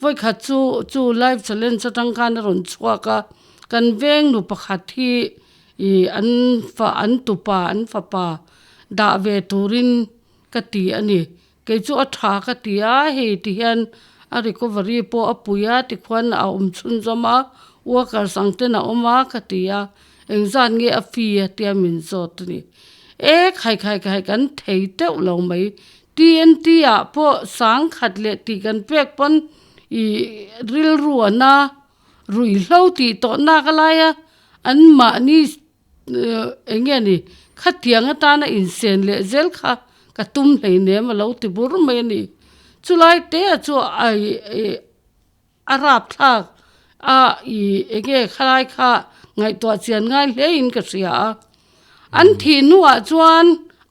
Vawikhat chu chu life challenge atang khan a rawn chhuak a, kan veng nu pakhat hi Ih an fa an tupa an fapa dah ve turin ka ti a ni. Kei chu a tha ka ti a, hei ti hian a recovery pawh a pui a tikhuan a awm chhunzawm a, workers ang ten a awm a ka ti a, engzat nge a fee a tia min zawt a ni. E khai khai khai kan thei teuh lo mai, TNT ah pawh sangkhat leh tih kan pek pawn ih rilru a na. Ruihhlo tih tawh nak a lai a, an mahni eng nge ni khatiang atana insen leh zel kha ka tum hleinem a lo ti bur mai a ni. Chulai te ah chu a rapthlak a ih eng nge khalai kha ngaihtuah chian ngai hle in ka hria a. An thih hnuah chuan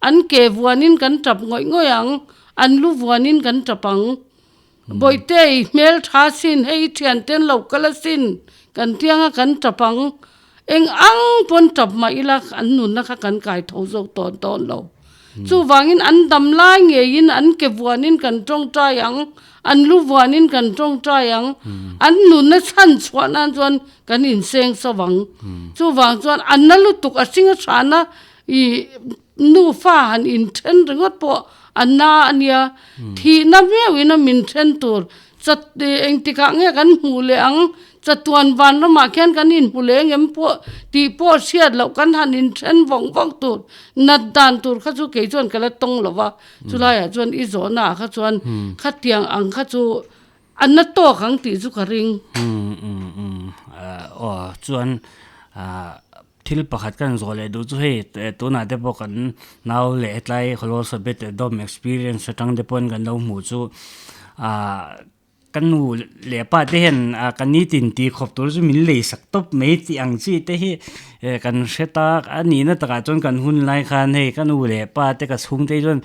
an ke vuanin kan tap ngawih ngawih ang, an lu vuanin kan tap ang. Bawihte i hmel tha sin, hei i thian ten lo kal asin, kan tianga kan tap ang. Eng ang pawn tap mah ila an nunna kha kan kai tho zawk tawn tawn lo. Chuvangin an dam lai ngeiin an ke vuanin kan tawngtai ang, an lu vuanin kan tawngtai ang, an nunna chhan chhuah nan chuan kan inseng so ang. Chuvang chuan an na lutuk a hring a hrana i Nufa han inthen ringawt pawh a na a nia, thihna viauin a min then tur chat engtikah nge kan hmuh leh ang, chatuan vanramah khian kan inhmu leh engem pawh tih pawh hriat loh kan han inthen vawng vawng tur nat dan tur kha chu kei chuan ka la tawng lo va, chulaiah chuan i zawhnaah kha chuan khatiang ang kha chu a na tawk ang tih chu ka ring. Aw chuan Thil pakhat kan zawh leh duh chu hei tunah te pawh kan nau leh hetlai khawlawl sabet dawm experience atang te pawhin kan lo hmuh chu ah ka nu leh pa te hian ah ka nitin tih khawp tur chu min lei sak tawp mai tih ang chi te hi kan hre ta a nihna takah chuan kan hun lai khan hei ka nu leh pa te ka chhungte hi chuan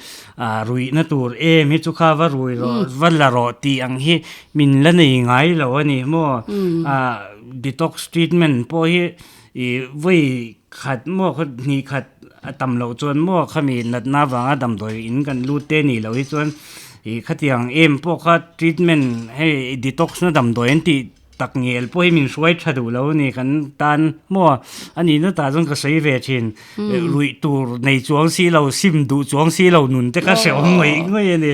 ah ruihna tur em hi chu kha va rui rawh va la rawh tih ang hi min la nei ngai lo a ni maw ah detox treatment pawh hi. I vawi khat maw khaw hnih khat a tam loh chuan maw khami natna avanga damdawi in kan lut te nih loh hi chuan ih khatiang em pawh kha treatment hei detox na damdawi an tih tak ngel pawh hi min hruai tha duh lo a ni kan tan maw a nihna tah chuan ka sawi ve thin ruih tur nei chuang si lo sim duh chuang si lo nun te kha hrehawm ngawih ngawih a ni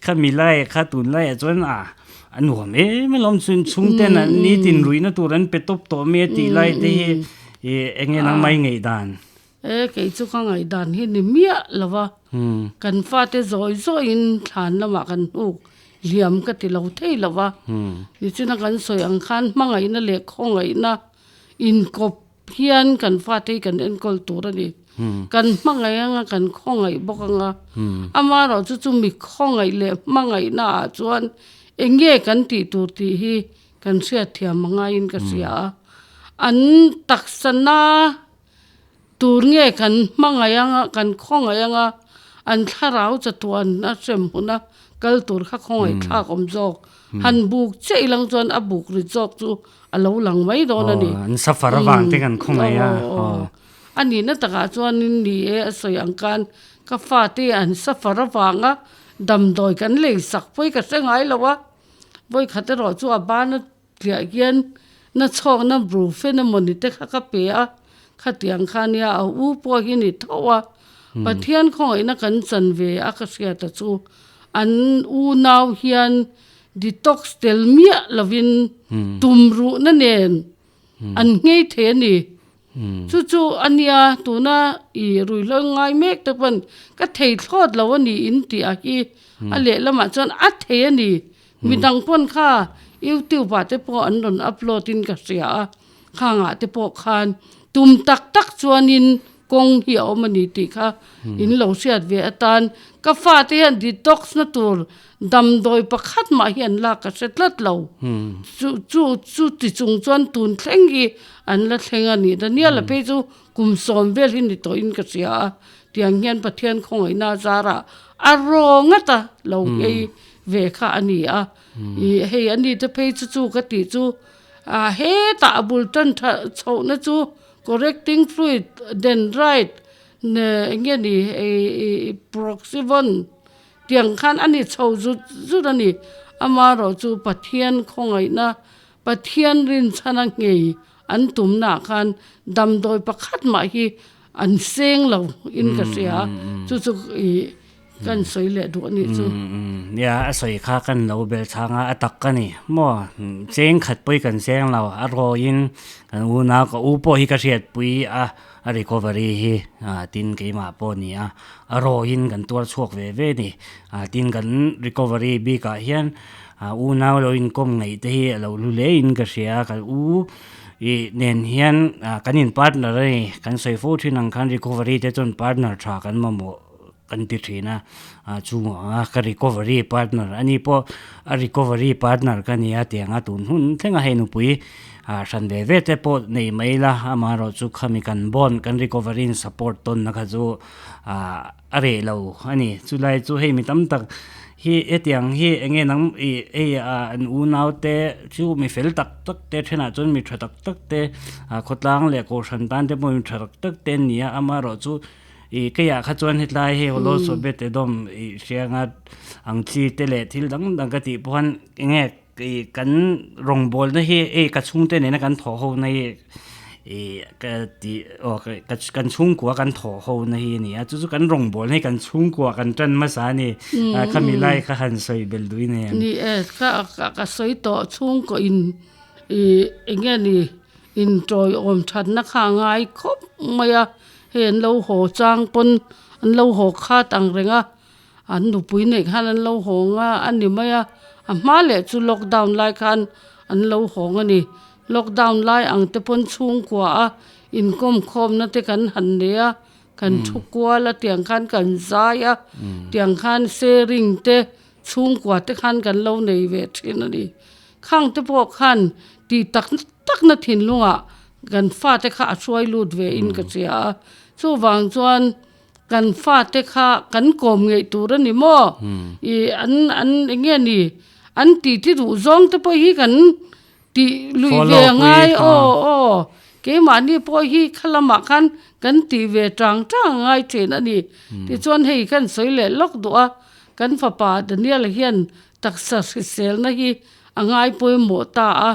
khami laiah kha tunlaiah chuan ah. A nuam em alawm chuan chhungten an nitin ruihna tur an pe tawp tawh mai a tih lai te hi ih eng nge nangmah i ngaih dan? E kei chu ka ngaih dan hi ni miah lo va, kan fate zawi zawiin thlan lamah kan hnuk hliam ka ti lo thei lo va, nichina kan sawi ang khan hmangaihna leh khawngaihna inkawp hian kan fate hi kan enkawl tur a ni. Kan hmangaih anga kan khawngaih bawk anga amaherawh chu chu mi khawngaih leh hmangaihna ah chuan eng nge kan tih tur tih hi kan hriatthiam a ngaiin ka hria a. An taksa na. Tur nge kan hmangaih anga, kan khawngaih anga, an thlarau chatuan a hrem huna kal tur kha khawngaih thlak awm zawk. Han buk chiah ilang chuan a buk rit zawk chu a lo lang mai dawn a ni. An safar avang te kan khawngaih a. A nihna takah chuanin ni e a sawi ang khan ka fate an safar avanga damdawi kan lei sak pawh hi ka hre ngai lo a, vawikhat erawh chu a bana Tliah hian na chhawkna brufen emaw ni te kha ka pe a, khatiang kha nia a u pawh hi ni tho a, Pathian khawngaihna kan chan ve a ka hriat a chu an unau hian detox tel miah lovin tum ruhna nen an nghei thei a ni. Chu chu a nia tuna i ruihhlo ngai mek te pawn ka thei thlawt lo a ni in tih a hi a lehlamah chuan a thei a ni. Midang pawn kha youtube ah te pawh an rawn upload in ka hria a, khang ah te pawh khan tum tak tak chuanin kawng hi a awm a ni tih kha in lo hriat ve atan ka fate hian detox na tur damdawi pakhat mah hi an lak ka hre tlat lo. Chu chu chu ti chung chuan tun thleng hi an la thleng a ni. Daniel-a phei chu kum sawm vel hi ni tawhin ka hria a, tiang hian Pathian khawngaihna zarah a raw ngat a lo nghei ve kha a ni a, ih hei a ni te phei chu chu ka tih chu ah hetah a bul tan tha chhohna chu correcting fluid dendrite ne eng nge ni ih proxyvon tiang khan a ni chho zut zut a ni amaherawh chu Pathian khawngaihna Pathian rinchhana nghei an tumnaah khan damdawi pakhat mah hi an seng lo in ka hria chu chu ih Kan sawi leh duh a nih chu. Nia, a sawi kha kan lo bel chhang a, a tak ka ni. Maw, cheng khat pawh hi kan seng lo, a rawiin kan unau ka u pawh hi ka hriatpui a, a recovery hi tin keimah pawh a ni a, a rawiin kan tuar chhuak ve ve a ni. Tin kan recovery bikah hian unau lo inkawm ngaih te hi a lo hlu hle in ka hria a, ka u ih nen hian kan in partner a ni, kan sawi fo thin ang khan recovery te chuan partner tha kan mamawh. Kan ti thin a, chungah ka recovery partner a ni pawh a recovery partner ka nia tiang a tun hun thleng a hei nupui hran ve ve te pawh nei mai ila amaherawh chu khami kan bond kan recovery in support tawn na kha chu a reh lo a ni chulai chu hei mi tam tak hi hetiang hi eng nge nang ih hei an unau te chu mi fel tak tak te thenah chuan mi tha tak tak te khawtlang leh kohhran tan te pawh mi tha tak tak te an ni a amaherawh chu. Ih keiah kha chuan hetlai hei holo sawbe te dawm ih hrianga ang chi te leh thil dang dang ka tih pawh khan enge ih kan rawngbawlna hi hei ka chhungte nena kan thawh ho na hi ih ka tih aw ka kan chhungkua kan thawh ho na hi a ni a chu chu kan rawngbawlna hi kan chhungkua kan tan hmasa a ni a khami lai kha han sawi belh duh i nei ang. Ni e ka ka sawi tawh chhungkaw in ih enge ni intawiawm thatna kha a ngai khawp mai a. Hei an lo haw chang pawn an lo haw khat ang reng a, an nupui neih khan an lo hawng a a ni mai a, a hma leh chu lockdown lai khan an lo hawng a ni. Lockdown lai ang te pawn chhungkua a inkawm khawmna te kan han nei a, kan thu kual a tiang khan kan zai a, tiang khan sharing te chhungkua te khan kan lo nei ve thin a ni. Khang te pawh khan tih tak takna thinlungah kan fate kha a hruai lut ve in ka hria a, chuvang chuan kan fate kha kan kawm ngeih tur a ni maw? Ih an an eng nge ni an tih ti duh zawng te pawh hi kan tih luih ve a ngai aw aw keimahni pawh hi kha lamah khan kan tih ve tang tang a ngai thin a ni. Tichuan hei kan sawi leh lawk duh a, kan fapa Daniel hian taksa hriselna hi a ngai pawimawh ta a,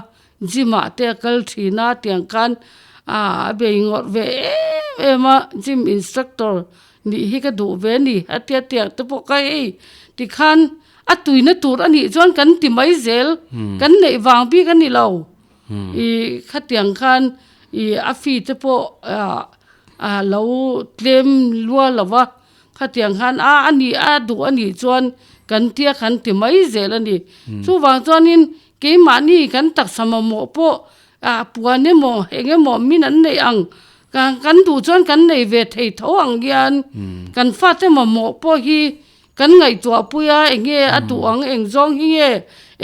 Gym ah te a kal thin a tiang khan a bei ngawrh ve em em a gym instructor nih hi ka duh ve a ni a tia tiang te pawh kha hei tikhan a tuina tur a nih chuan kan ti mai zel kan neih vang bik a ni lo ih khatiang khan ih a fee te pawh a lo tlem lua lo va. Khatiang khan a a nih a duh a nih chuan kan tia kan ti mai zel a ni. Chuvang chuanin keimahni kan taksa mamawh pawh ah puan emaw eng emaw min an neih ang kan duh chuan kan nei ve thei tho ang hian kan fate mamawh pawh hi kan ngaihtuah pui a eng nge a duh ang eng zawng hi nge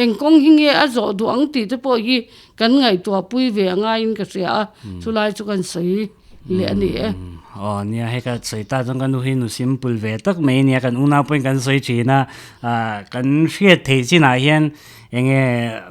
eng kawng hi nge a zawh duh ang tih te pawh hi kan ngaihtuah pui ve a ngaiin ka hria a chulai chu kan sawi. leh a ni e. Aw nia hei ka sawi ta chuan ka nu hi nu simple ve tak mai ania kan unau pawhin kan sawi thin a, ah kan hriat theih chinah hian eng nge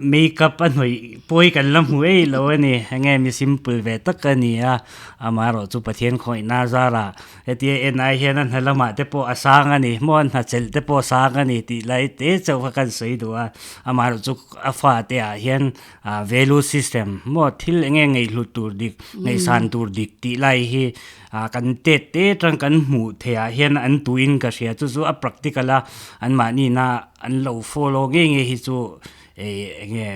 makeup a hnawih pawi kan la hmu eih lo a ni, eng nge mi simple ve tak a ni a, amaherawh chu Pathian khawihna zarah Hetia en ai hian a hna lamah te pawh a sang a ni, maw a hna chelh te pawh a sang a ni tih lai te chauh kha kan sawi duh a, amaherawh chu a fate ah hian ah value system maw thil eng nge ngaihhlut tur dik, ngaihsan tur dik tih lai hi ah kan tet te atang kan hmuh theih ah hian an tuin ka hria chu chu a practical a anmahni-na an lo follow ngei ngei hi chu eng nge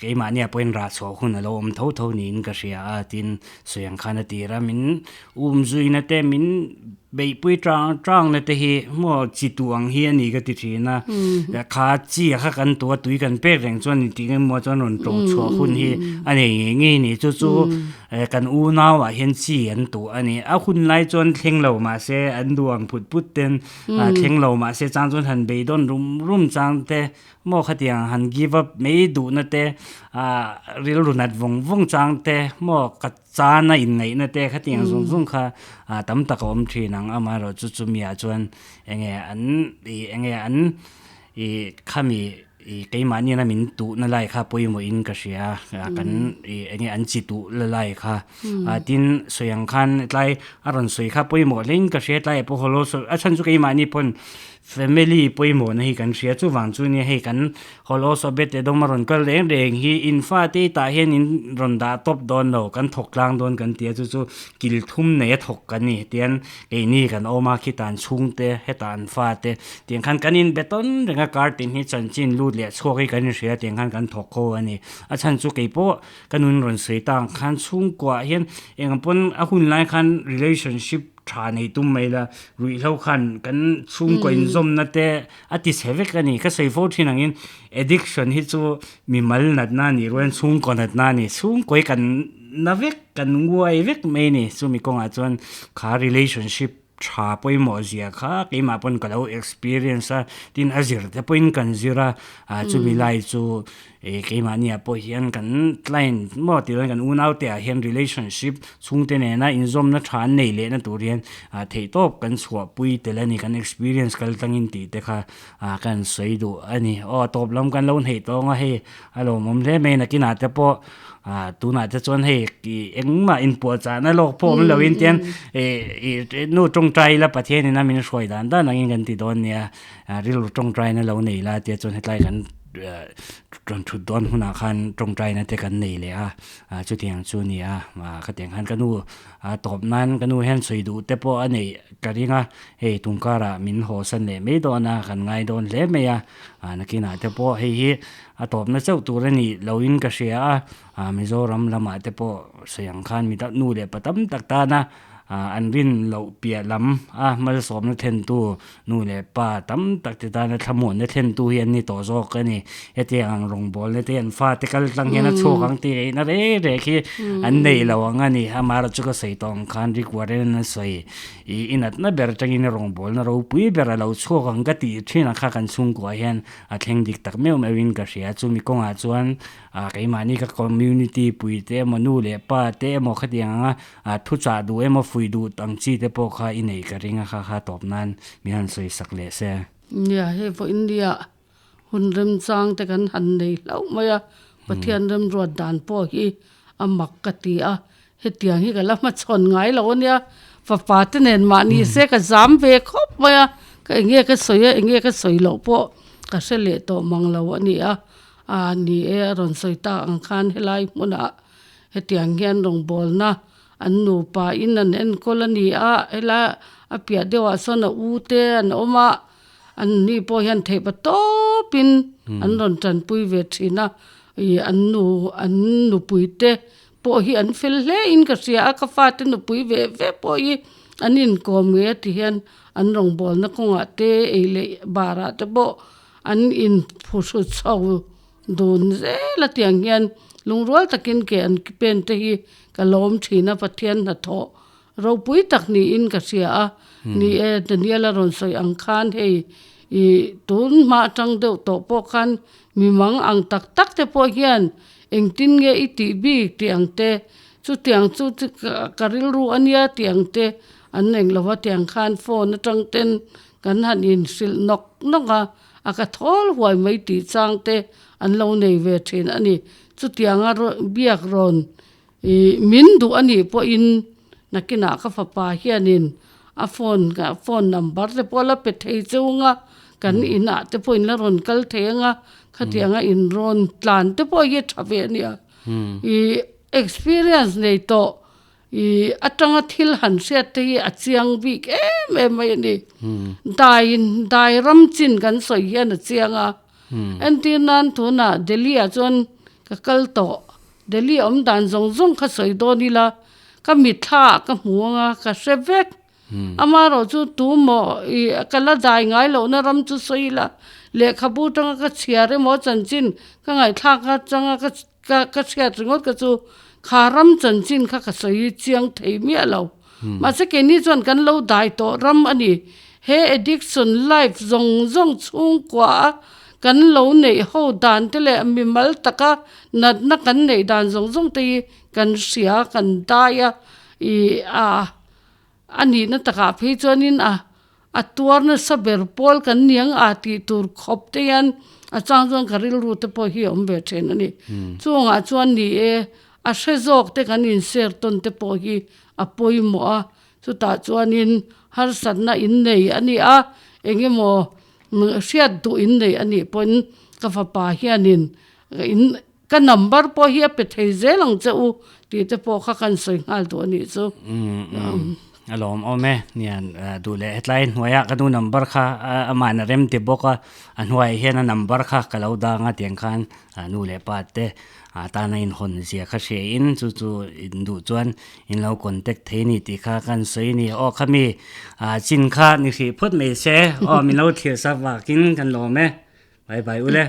Keimahnia pawhin rah chhuah hun a lo awm tho tho niin ka hria a, tin sawi ang khan a tir a, min um zuina te, min beihpui tang tangna te hi maw chi tuh ang hi a ni ka ti thin a, kha chi a kha kan tuh a, tui kan pek reng chuan inti nge maw chuan rawn tawng chhuah hun hi a nei ngei ngei a ni, chu chu kan unau ah hian chi an tuh a ni, a hun lai chuan thleng lo mahse an duh ang phut phut ten thleng lo mahse chang chuan han beidawn rum rum chang te Maw khatiang han give up mai duhna te, ah rilru nat vawng vawng chang te, maw ka chana inngaihna te khatiang zung zung kha ah tam tak a awm thin ang. Amaherawh chu chumi ah chuan enge an ih enge an ih khami ih keimahni ina min tuhna lai kha pawimawhin ka hria a, kan ih enge an chi tuh la lai kha. Ah tin sawi ang khan tlai a rawn sawi kha pawimawh hlein ka hria tlaiah pawh haw lo sawi a chhan chu keimahni pawn Family pawimawhna hi kan hria chuvang chu nia hei kan Holos Obed Edom a rawn kal reng reng hi in fate tah hian in rawn dah tawp dawn lo kan thawk tlang dawn kan ti a chu chu kil thum nei a thawk kan ni tian keini kan awm a khitah an chhungte hetah an fate tiang khan kan in be tawn reng a kar tin hi chanchin lut leh chhuak hi kan inhria tiang khan kan thawk ho a ni a chhan chu keipawh ka nun rawn sawi ta ang khan chhungkuah hian eng pawn a hun lai khan relationship Tha nei tum mai la, ruihhlo khan kan chhungkaw inzawmna te a ti chhe vek a ni. Ka sawi fo thin angin addiction hi chu mimal natna a nih rualin chhungkaw natna a ni. Chhungkaw hi kan na vek, kan nguai vek mai a ni. Chumi kawngah chuan kha relationship tha pawimawh zia kha keimah pawn ka lo experience a, tin a zir te pawhin kan zir a, chumi lai chu Ih keimahni ah pawh hian kan client maw tih dawn kan unau te ah hian relationship chhungte nena inzawmna tha an nei lehna tur hian ah theihtawp kan chhuahpui tel a ni kan experience kal tlangin tih te kha ah kan sawi duh a ni. Aw a tawp lam kan lo hneih tawng a hei a lawmawm hle mai nakinah te pawh ah tunah te chuan hei ih engmah inpuahchahna lawk pawh awm loin tian ih ih nu tawngtai ila Pathian ina min hruai dan dan angin kan ti dawn nia rilru tawngtaina lo nei la tia chuan hetlai kan rawn thut dawn hunah khan tawngtaina te kan nei leh a ah chutiang chu a ni a ah khatiang khan ka nu a tawp nan ka nu hian sawi duh te pawh a neih ka ring a hei tum karah min haw san leh mai dawn a kan ngai dawn hle mai a ah nakinah te pawh hei hi a tawpna chauh tur a nih loin ka hria a ah Mizoram lamah te pawh sawi ang khan mi nu leh pa tam tak tana ah an rin loh piah lam a malsawmna thlentu Nu leh pa tam tak te tana thlamuanna thlentu hi an ni tawh zawk a ni. Hetiang ang rawngbawlna te an fate kal tlang hian a chhuak ang tih ngaihna reng reng hi an nei lo ang a ni. Amaherawhchu chu ka sawi tawh ang khan Rick Warren a sawi ih i natna ber atangin rawngbawlna ropui ber a lo chhuak ang ka tih thin ang kha kan chhungkuah hian a thleng dik tak meuh meuhin ka hria. Chumi kawngah chuan ah keimahni ka community pui te emaw nu leh pa te emaw khatiang anga A thu chah duh emaw fuih duh ang chi te pawh kha i nei ka ring a kha kha tawp nan min han sawi sak leh se. Nia, hei vaw India hun remchang te kan han nei hlauh mai a, Pathian remruat dan pawh hi a mak ka ti a, hetiang hi ka la hmachhawn ngai lo a nia, fapa te nen mahni se ka zam ve khawp mai a, ka eng nge ka sawi a, eng nge ka sawi loh pawh ka hre leh tawh mang lo a ni a, a ni e a rawn sawi tak ang khan helai hmunah Hetiang hian rawngbawlna an nupa in an enkawl a ni a, helai a piah deuhah sawn a u te an awm a, an ni pawh hian theih pa tawpin an rawn tanpui ve thin a, ih an nu an nupui te pawh hi an fel hle in ka hria a, ka fate nupui ve ve pawh hi an inkawm ngei a ti hian an rawngbawlna kawngah te ei leh barah te pawh an inphuhru chho. Dun zel a tiang hian lungrual takin ke an pen te hi ka lawm thin a, Pathian hnathawh ropui tak niin ka hria a, ni e Daniel a rawn sawi ang khan hei ih tun hma atang deuh tawh pawh khan mi mang ang tak tak te pawh hian engtin nge i tih bik tih ang te Chutiang chu ka rilru a nia tiang te an eng lo va tiang khan phone atang ten kan han inhrilh nawk nawk a, a ka thawl huai mai tih chang te an lo nei ve thin a ni. Chutianga biak rawn Ih min duh a nih pawhin nakinah ka fapa hianin a phone phone number te pawh a la pe thei cheu anga kan inah te pawh in la rawn kal thei anga khatianga in rawn tlan te pawh hi a tha ve a nia. Ih experience nei tawh ih atanga thil han hriat te hi a chiang bik em em mai a ni. Dai dai ram chin kan sawi hian a chiang a. Entir nan tunah Delhi ah chuan ka kal tawh. Delhi awm dan zawng zawng kha sawi dawn ila, ka mitthla ah ka hmu anga ka hre vek. Amaherawh chu tu maw ih ka la dai ngai lohna ram chu sawi ila, lehkhabu atanga ka chhiar emaw chanchin ka ngaihthlak atanga ka ka ka hriat ringawt kha chu kha ram chanchin kha ka sawi chiang thei miah lo. Mahse keini chuan kan lo dai tawh ram a ni. He addiction life zawng zawng chhungkua a kan lo neih ho dan te leh mimal taka natna kan neih dan zawng zawng te hi kan hria kan dai a ih a a nihna takah phei chuanin a A tuar nasa ber pawl kan niang a tih tur khawp te hian a chang chuan ka rilru te pawh hi a awm ve thin a ni. Chungah chuan ni e, a hre zawk te kan inser tawn te pawh hi a pawimawh a, chutah chuanin harsatna innei a ni a, eng emaw hriat duh innei a nih pawhin ka fapa hianin in ka number pawh hi a pe thei zel ang che u tih te pawh kha kan sawi nghal duh a nih chu. A lawm awm e, nian duh leh hetlai hnuaiah ka nu number kha amah na rem ti bawk a, a hnuaiah hian a number kha ka lo dang a tiang khan nu leh pa te tana inhawn zia kha hria in chu chu in duh chuan in lo contact thei a ni tih kha kan sawi a ni. Aw khami chin kha ni hrih phawt mai se aw min lo thlir sak vakin kan lawm e, bye bye ule.